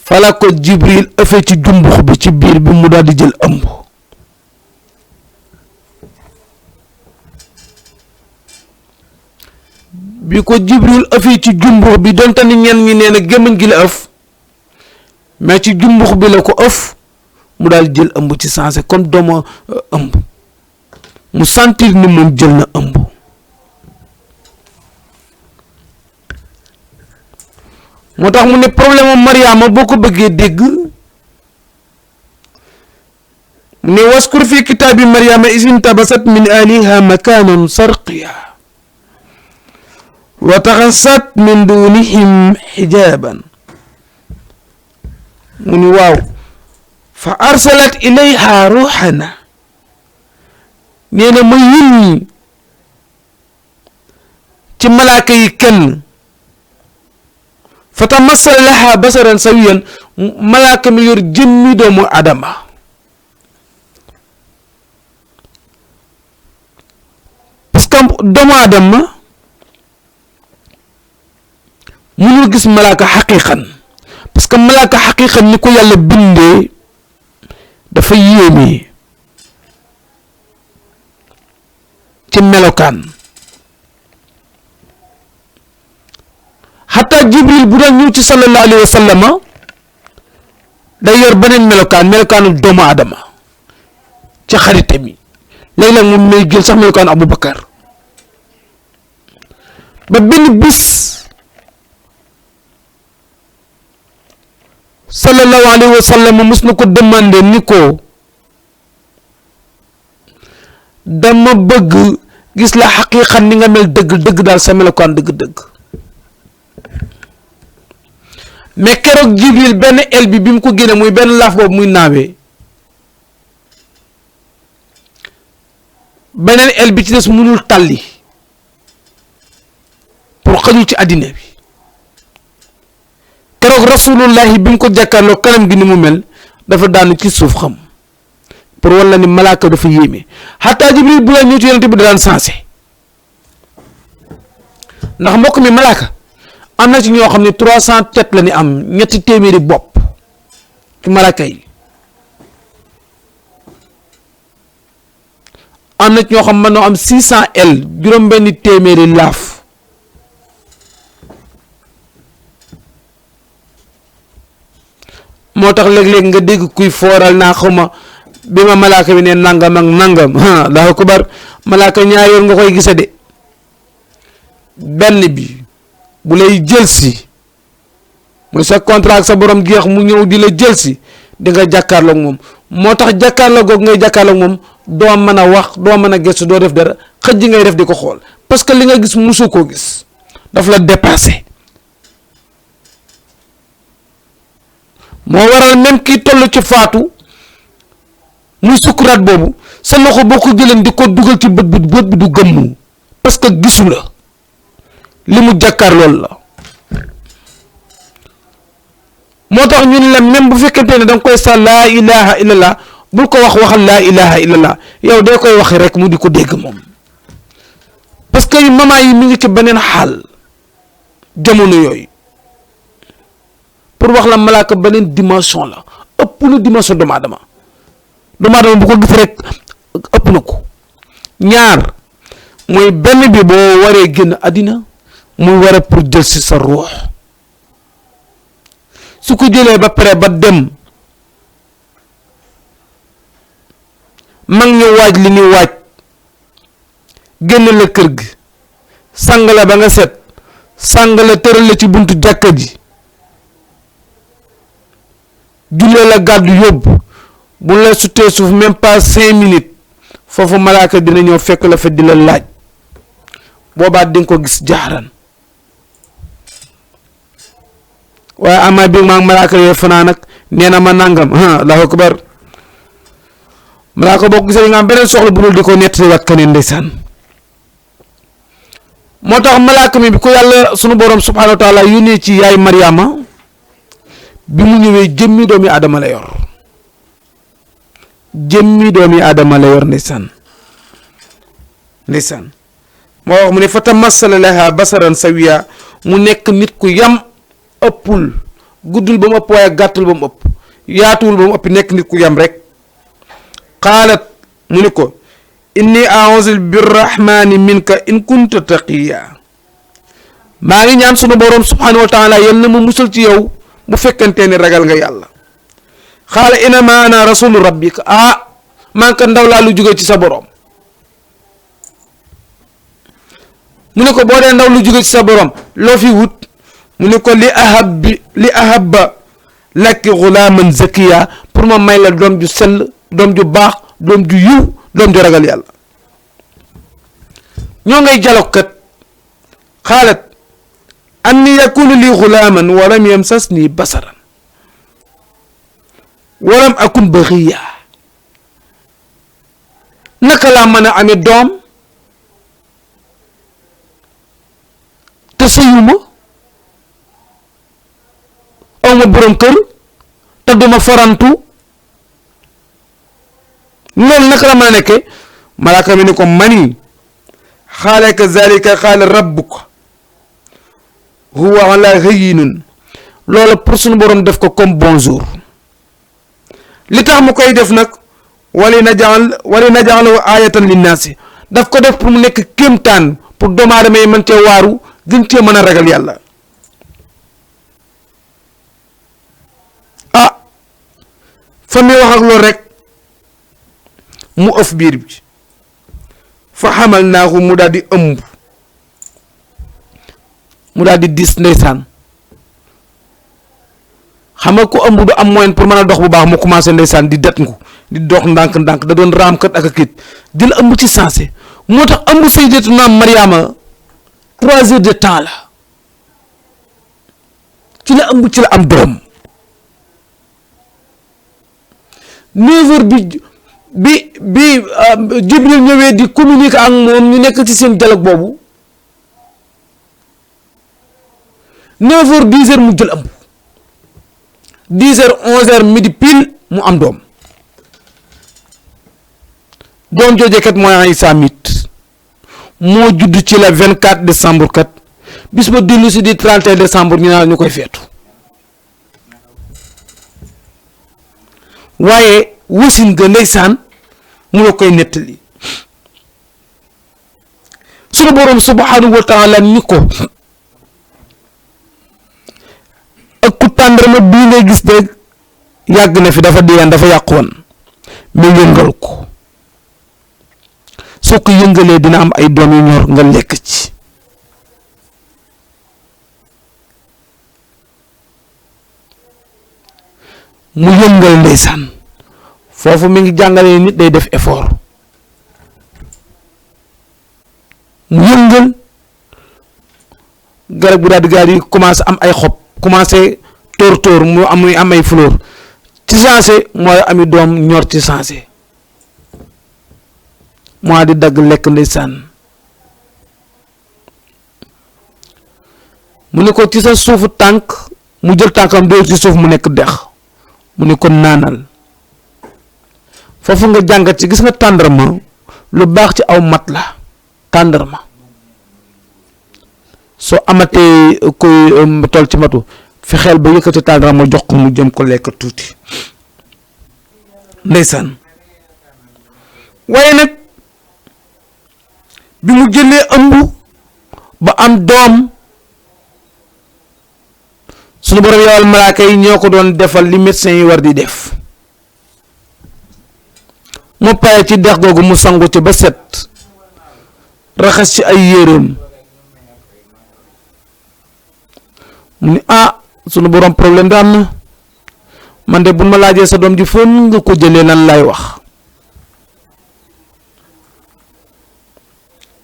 fala ko Jibril ëffee ci jumbux bi ci biir bi mu daal di jël ëmb bi ko Jibril ëffee ci jumbux bi donte ni ñenn ñi nee na gémmiñ gi la ëff mais ci jumbux bi la ko ëff mu daal jël ëmb ci sensé comme doomu ëmb mu sentir ni moom jël na ëmb moo tax mu ne problème Mariama boo ko bëggee dégg mu ne waskur fi kitaabi Mariama is intabasat min ahliha makanan sarqiya wa taxassat min dunihim xijaban mu ni waaw fa arsalat ilayha ruuxana nee na ma yónni ci malaaka yi kenn fa tamassala laha basaran sawiyan malaaka mi yor jëmmi doomu adama parce que doomu adama mënul gis malaaka xaqiiqan parce que malaaka xaqiiqan ni ko yàlla bindee dafa yéeme ci melokaan xataa Jibril bu daan ñëw ci sallallahu alayhi wa sallam day yor beneen melokaanu doomu adama ci xarite mi léeg-léeg moom may jël sax melokaanu Aboubacar ba benn bis sallallahu alayhi wa sallam mos na ko demandé ni ko dama bëgg gis la xaqiiqan ni nga mel dëgg daal sa melokaan dëgg mais keroog Jibril benn el bi mu ko génne muy benn laaf boobu muy naawee beneen el bi ci des mënul tàlli pour xaju ci àddina bi keroog rasulullahi bi mu ko jàkkaarloo kanam gi ni mu mel dafa daanu ci suuf xam pour walla ni malaaka dafa yéeme xataa Jibril bu la ñëw ci yonent bi da daan sensé ndax mbokk mi malaaka am na ci ñoo xam ne 300 tête la ni am ñetti téeméeri bopp ci malaaka yi am na ci ñoo xam mën noo am 600 el juróom-benni téeméeri laaf moo tax léeg-léeg nga dégg kuy fooral naa xawma bi ma malaaka bi ne nangam ak nangam Allahu akbar malaaka ñaar yoon nga koy gise de benn bi bu lay jël si muy sa contrat ak sa borom jeex mu ñëw di la jël si di nga jàkkaarloog moom moo tax jàkkaarloog googu ngay jàkkaarloog moom doo mën a wax doo mën a gëstu doo def dara xëj ji ngay def di ko xool parce que li nga gis musu koo gis daf la dépassé moo waral même kii toll ci faatu muy sukuraat boobu sa loxo boo ko jëleen di ko dugal ci bët bi du gëmmu parce que gisu la li mu jàkkaar loolu la moo tax ñun la même bu fekkente ne da nga koy sa laa ilaha illallah bul ko waxal laa ilaha illallah yow dee koy waxe rek mu di ko dégg moom parce que maman yi mi ngi ci beneen xaal jamono yooyu pour wax la malaaka beneen dimension la ëpp na dimension doomu aadama bu ko gis rek ëpp na ko ñaar mooy benn bi boo waree génn àddina muy war a pour jël si sa ruux su ko jëlee ba pare ba dem mag ñu waaj li ñuy waaj génn la kër gi sang la ba nga set sang la tëral la ci buntu jàkka ji jullee la gàddu yóbbu bu la sutee suuf même pas 5 minutes foofu malaaka dina ñëw fekk la fa di la laaj boobaa di nga ko gis jaaran waaye ama bi maa malaaka yee fanaan nag nee na ma nangam Allahu akbar malaaka boo ko gisee nga am beneen soxla bu dul di ko nettali wat keneen ndeysaan moo tax malaaka mi bi ko yàlla sunu borom subhanahu wa taala yónnee ci yaay Mariama bi mu ñëwee jëmmi doomi aadama la yor ndeysaan moo wax mu ne fa tamassala laha basaran sawiya mu nekk nit ku yam ëppul guddul ba mu ëpp waaye gàttul ba mu ëpp yaatuwul ba mu ëpp nekk nit ku yam rek qaalat mu ni ko inni a'uuzu birrahmani minka in kunta taqiya maa ngi ñaan sunu borom subhanahu wa taala yal na ma musal ci yow bu fekkante ne ragal nga yàlla xaala inama ana rasulu rabbika man ka ndaw laa lu jóge ci sa borom mu ne ko boo dee ndaw lu jóge ci sa borom loo fi wut mu ne ko li ahabba laki gulaaman zakiya pour ma may la doom ju sell doom ju baax doom ju yiw doom ju ragal yàlla ñoo ngay jalok kat xaalat anni yakunu li gulaaman walam yamsasni basaran walam akun baxiya naka laa mën a amee doom te sëyuma awma borom kër te duma farantu loolu naka la mën a nekke malaaka mi ni ko mani xaala kazalika xaala rabbuka huwa ala hayyinun loolu pour suñu borom def ko comme bonjour li tax mu koy def nag wali naj'alahu ayatan linnaasi daf ko def pour mu nekk kéemtaan pour doomu aadama yi mën cee waaru gën cee mën a ragal yàlla fa muy wax ak loolu rek mu ëf biir bi fa xamal naahu mu daal di ëmb mu daal di dis ndeysaan xam nga ko ëmb du am moyen pour mën a dox bu baax mu commencé ndeysaan di det ngu di dox ndànk-ndànk da doon raam kat ak a kit di la ëmb ci sensé moo tax ëmb sayyidatuna Mariama 3 heures de temps la ci la ëmb ci la am doom 9 heures bi Jibril ñëwee di communiquer ak moom ñu nekk ci seen dialogue boobu 9 heures 10 heures mu jël ëmb 10 heures 11 heures midi pile mu am doom jooje kat mooy Isa mit moo judd ci la 24 décembre kat bis ba dellu si di 31 décembre ñu naan ñu koy feetu waaye wasin ga ndeysaan mu la koy nettali sunu borom subhanahu wa taala ni ko ak ku tàndarma bii ngay gis de yàgg na fi dafa diyaan dafa yàqoon mais yëngal ko soo ko yëngalee dina am ay doom yu ñor nga lekk ci mu yëngal ndeysaan foofu mi ngi jàngale nit day def effort mu yëngal garab bu daal di gaar yi commencé am ay xob commencé tóor mu am ay fleur ci sensé mooy ami doom ñor ci sensé moo di dagg lekk ndeysaan mu ne ko ci sa suufu tànk mu jël tànkam dóor ci suuf mu nekk dex mu ne ko naanal foofu nga jàngat ci gis nga tàndarma lu baax ci aw mat la tàndarma soo amatee koy toll ci matu fexeel ba yëkkati tàndarma jox ko mu jëm ko lekk tuuti ndeysaan waaye nag bi mu jëlee ëmb ba am doom sunu borom yowal malaaka yi ñoo ko doon defal li médecin yi war di def mu pare ci dex googu mu sangu ci ba set raxas ci ay yéreem mu ni sunu borom problème da am na man de bu ma laajee sa doom ji fon nga ko jëlee lan lay wax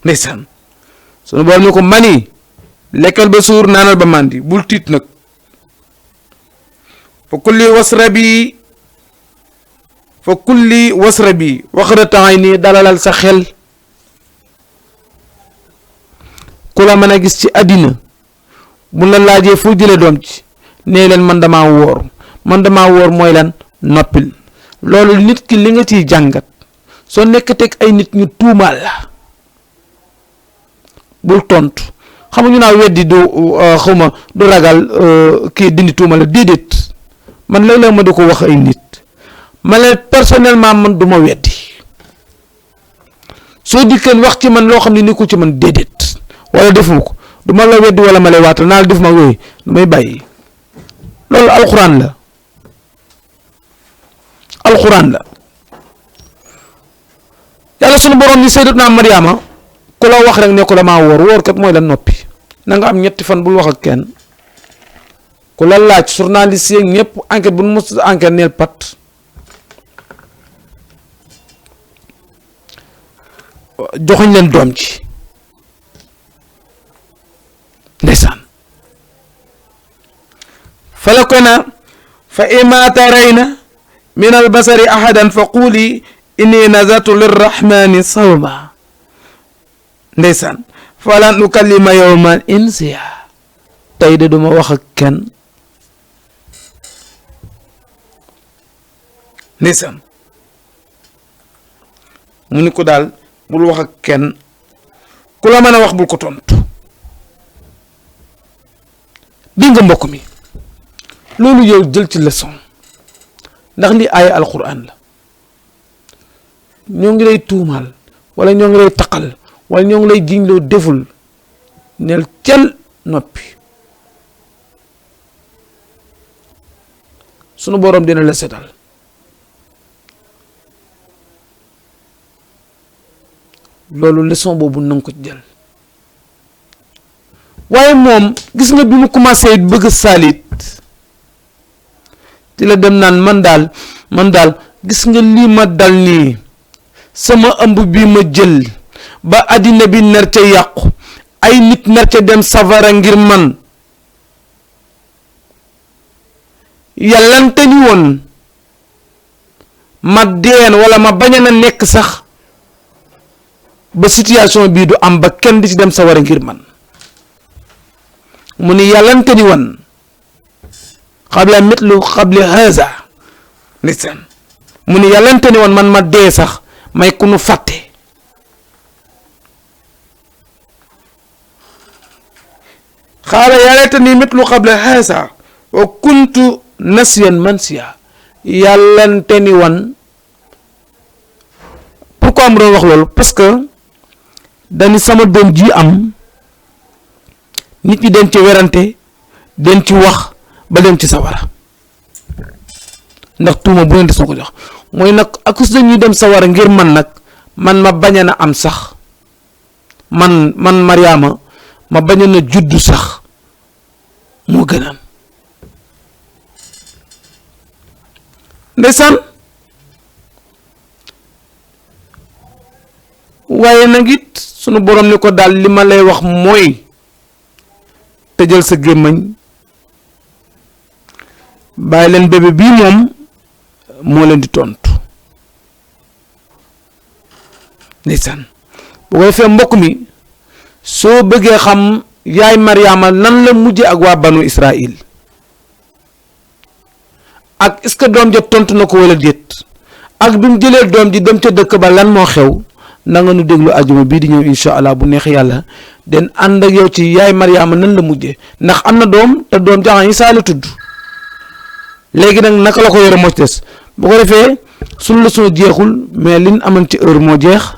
ndeysaan sunu borom ni ko mani lekkal ba suur naanal ba màndi bul tiit nag fa kulli wasrabi waxrataay nii dalalal sa xel ku la mën a gis ci àddina bu la laajee foo jëlee doom ci nee leen man damaa wóor mooy lan noppil loolu nit ki li nga ciy jàngat soo nekk teg ay nit ñu tuumaal la bul tontu xamuñu naa weddi du xawma du ragal kii dindi tuumaal la déedéet man léeg-léeg ma di ko wax ay nit ma leen personnellement man du ma weddi soo dikkee wax ci man loo xam ne ni ko ci man déedéet wala defuma ko du ma la weddi wala ma lay waatal naa la def ma yooyu damay bàyyi loolu alxuraan la yàlla sunu borom ni sayyidatuna Mariama ku la wax rek ne ko damaa wóor kat mooy la noppi na nga am ñetti fan bul wax ak kenn ku la laaj journaliste yeeg ñëpp enquête bu nu mos enquête neel pat joxuñ leen doom ci ndeysaan fa la ko na fa ima tarayna min albasari ahadan fa quuli inni nazartu lirrahmani sawma ndeysaan falan ukallima yawman insiya tey de duma wax ak kenn ndeysaan mu ni ko daal bul wax ak kenn ku la mën a wax bul ko tontu dégg nga mbokk mi loolu yow jël ci leçon ndax li aaya alquran la ñoo ngi lay tuumaal wala ñoo ngi lay taqal wala ñoo ngi lay jiñ loo deful neel cel noppi sunu borom dina la setal loolu leçon boobu nanga ko jël waaye moom gis nga bi mu commencé bëgg saalit ci la dem naan man daal gis nga lii ma dal nii sama ëmb bi ma jël ba àddina bi nar ca yàqu ay nit nar ca dem safara ngir man yàllante ni woon ma deen wala ma bañ a nekk sax ba situation bii du am ba kenn di ci dem safara ngir man mu ni yàllante ni woon xabla mitlu xabli haza nisan mu ni yàllante ni woon man ma dee sax may ku nu fàtte xaala yàllante ni mitlu xabla haza wa kuntu nasiyan mansiya yàllante ni woon pourquoi mu doon wax loolu parce que dañu sama doom ji am nit ñi dem ci werante dem ci wax ba dem ci sawara ndax tuuma bu leen des na ko jox mooy nag akus dañuy dem sawara ngir man nag man ma bañ a am sax man Mariama ma bañ a juddu sax moo gënaan ndeysaan waaye nag it sunu borom ni ko daal li ma lay wax mooy tëjal sa gémmañ bàyyi leen bébé bii moom moo leen di tontu ndeysaan bu ko defee mbokk mi soo bëggee xam yaay Mariama nan la mujje ak waa banu Israël ak est-ce que doom ja tontu na ko wala déet ak bi mu jëlee doom ji dem ca dëkk ba lan moo xew na nga nu déglu ajuma bii di ñëw incha allah bu neex yàlla den ànd ak yow ci yaay Mariama nan la mujjee ndax am na doom te doom jaxan Isaa la tudd léegi nag naka la ko yore moo ci des bu ko defee suñu leçon jeexul mais liñ amoon ci heure moo jeex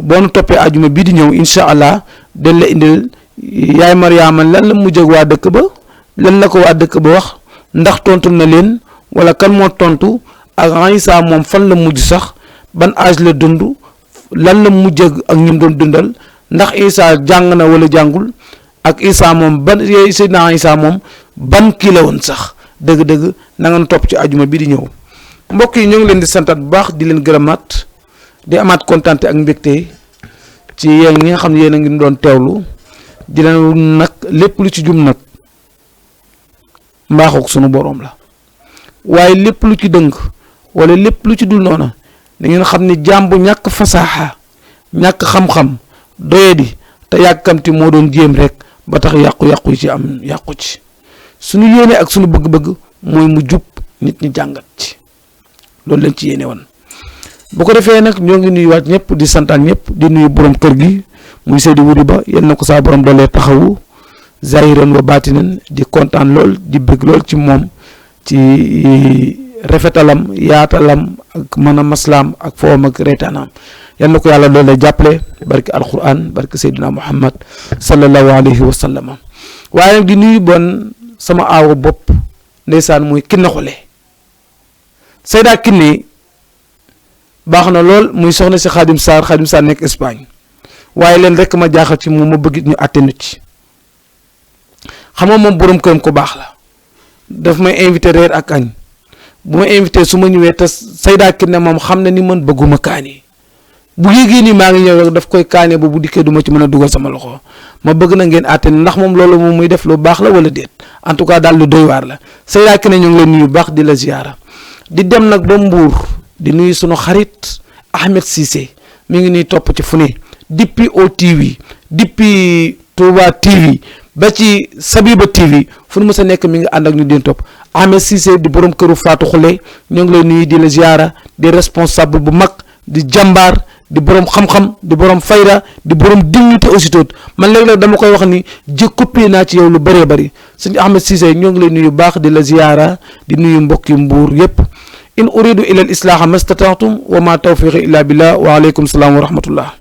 boo nu toppee ajuma bii di ñëw incha allah den la indil yaay Mariama lan la mujjee ak waa dëkk ba lan la ko waa dëkk ba wax ndax tontu na leen wala kan moo tontu ak Isaa moom fan la mujj sax ban âge la dund lan la mujj ak ñim doon dundal ndax Isaa jàng na wala jàngul ak Isaa moom ban Seydina Isaa moom ban kii la woon sax dëgg-dëgg na nga topp ci ajuma bi di ñëw mbokk yi ñoo ngi leen di santaat bu baax di leen gërëmaat di amaat kontaan ak mbégte ci yéen ñi nga xam ne yéen a ngi doon teewlu di leen nag lépp lu ci jum nag mbaaxook sunu boroom la waaye lépp lu ci dëng wala lépp lu ci dul noona da ngeen xam ne jaam bu ñàkk fasaaxa ñàkk xam-xam doyadi te yàkkamti moo doon jéem rek ba tax yàqu-yàqu yi ci am yàqu ci suñu yéene ak suñu bëgg-bëgg mooy mu jub nit ñi jàngat ci loolu lañ ci yéene woon bu ko defee nag ñoo ngi nuyuwaat ñëpp di santaan ñëpp di nuyu borom kër gi muy Seydi Wuri Ba yal na ko saa borom doolee taxawu zahiran wa baatinan di kontaan lool di bëgg lool ci moom ci rafetalam yaatalam ak mën a maslaam ak foom ak reetaanaam yal na ko yàlla loolu lay jàppale barke alquran barke Seydina Muhammad sallallahu alayhi wa sallam waaye nag di nuyu bon sama aawa bopp ndeysaan muy Kiné Xule Seyda Kiné baax na lool muy soxna si Xaadim Sarr nekk Espagne waaye leen rek ma jaaxal ci moom ma bëgg ñu àtte nu ci xam nga moom borom këram ko baax la daf may invité reer ak añ bu ma invité su ma ñëwee te Seyda Kiné moom xam na ni man bëgguma kaani bu yéegee ni maa ngi ñëw rek daf koy kaane ba bu dikkee du ma ci mën a dugal sama loxo ma bëgg na ngeen àtte ndax moom loolu moom muy def lu baax la wala déet en tout cas daal lu doy waar la Seyda Kiné ñu ngi leen nuyu baax di la ziyaara di dem nag ba Mbuur di nuyu sunu xarit Ahmed Cissé mi ngi nuy topp ci fu ne depuis OTV depuis Touba TV ba ci Sabiba TV fu nu mës a nekk mi ngi ànd ak ñu di topp Ahmed Cissé di borom këru Fatou Xule ñoo ngi lay nuyu di la ziyaara di responsable bu mag di jàmbaar di borom xam-xam di borom fayda di borom dignité aussitôt man léeg-léeg dama koy wax ni copié naa ci yow lu bëree bëri sëñ Ahmed Cissé ñoo ngi lay nuyu baax di la ziyaara di nuyu mbokki Mbuur yépp in uridu ila al islaaha mastata'tum wa ma tawfiqi illa billah wa alaykum salaam wa rahmatullah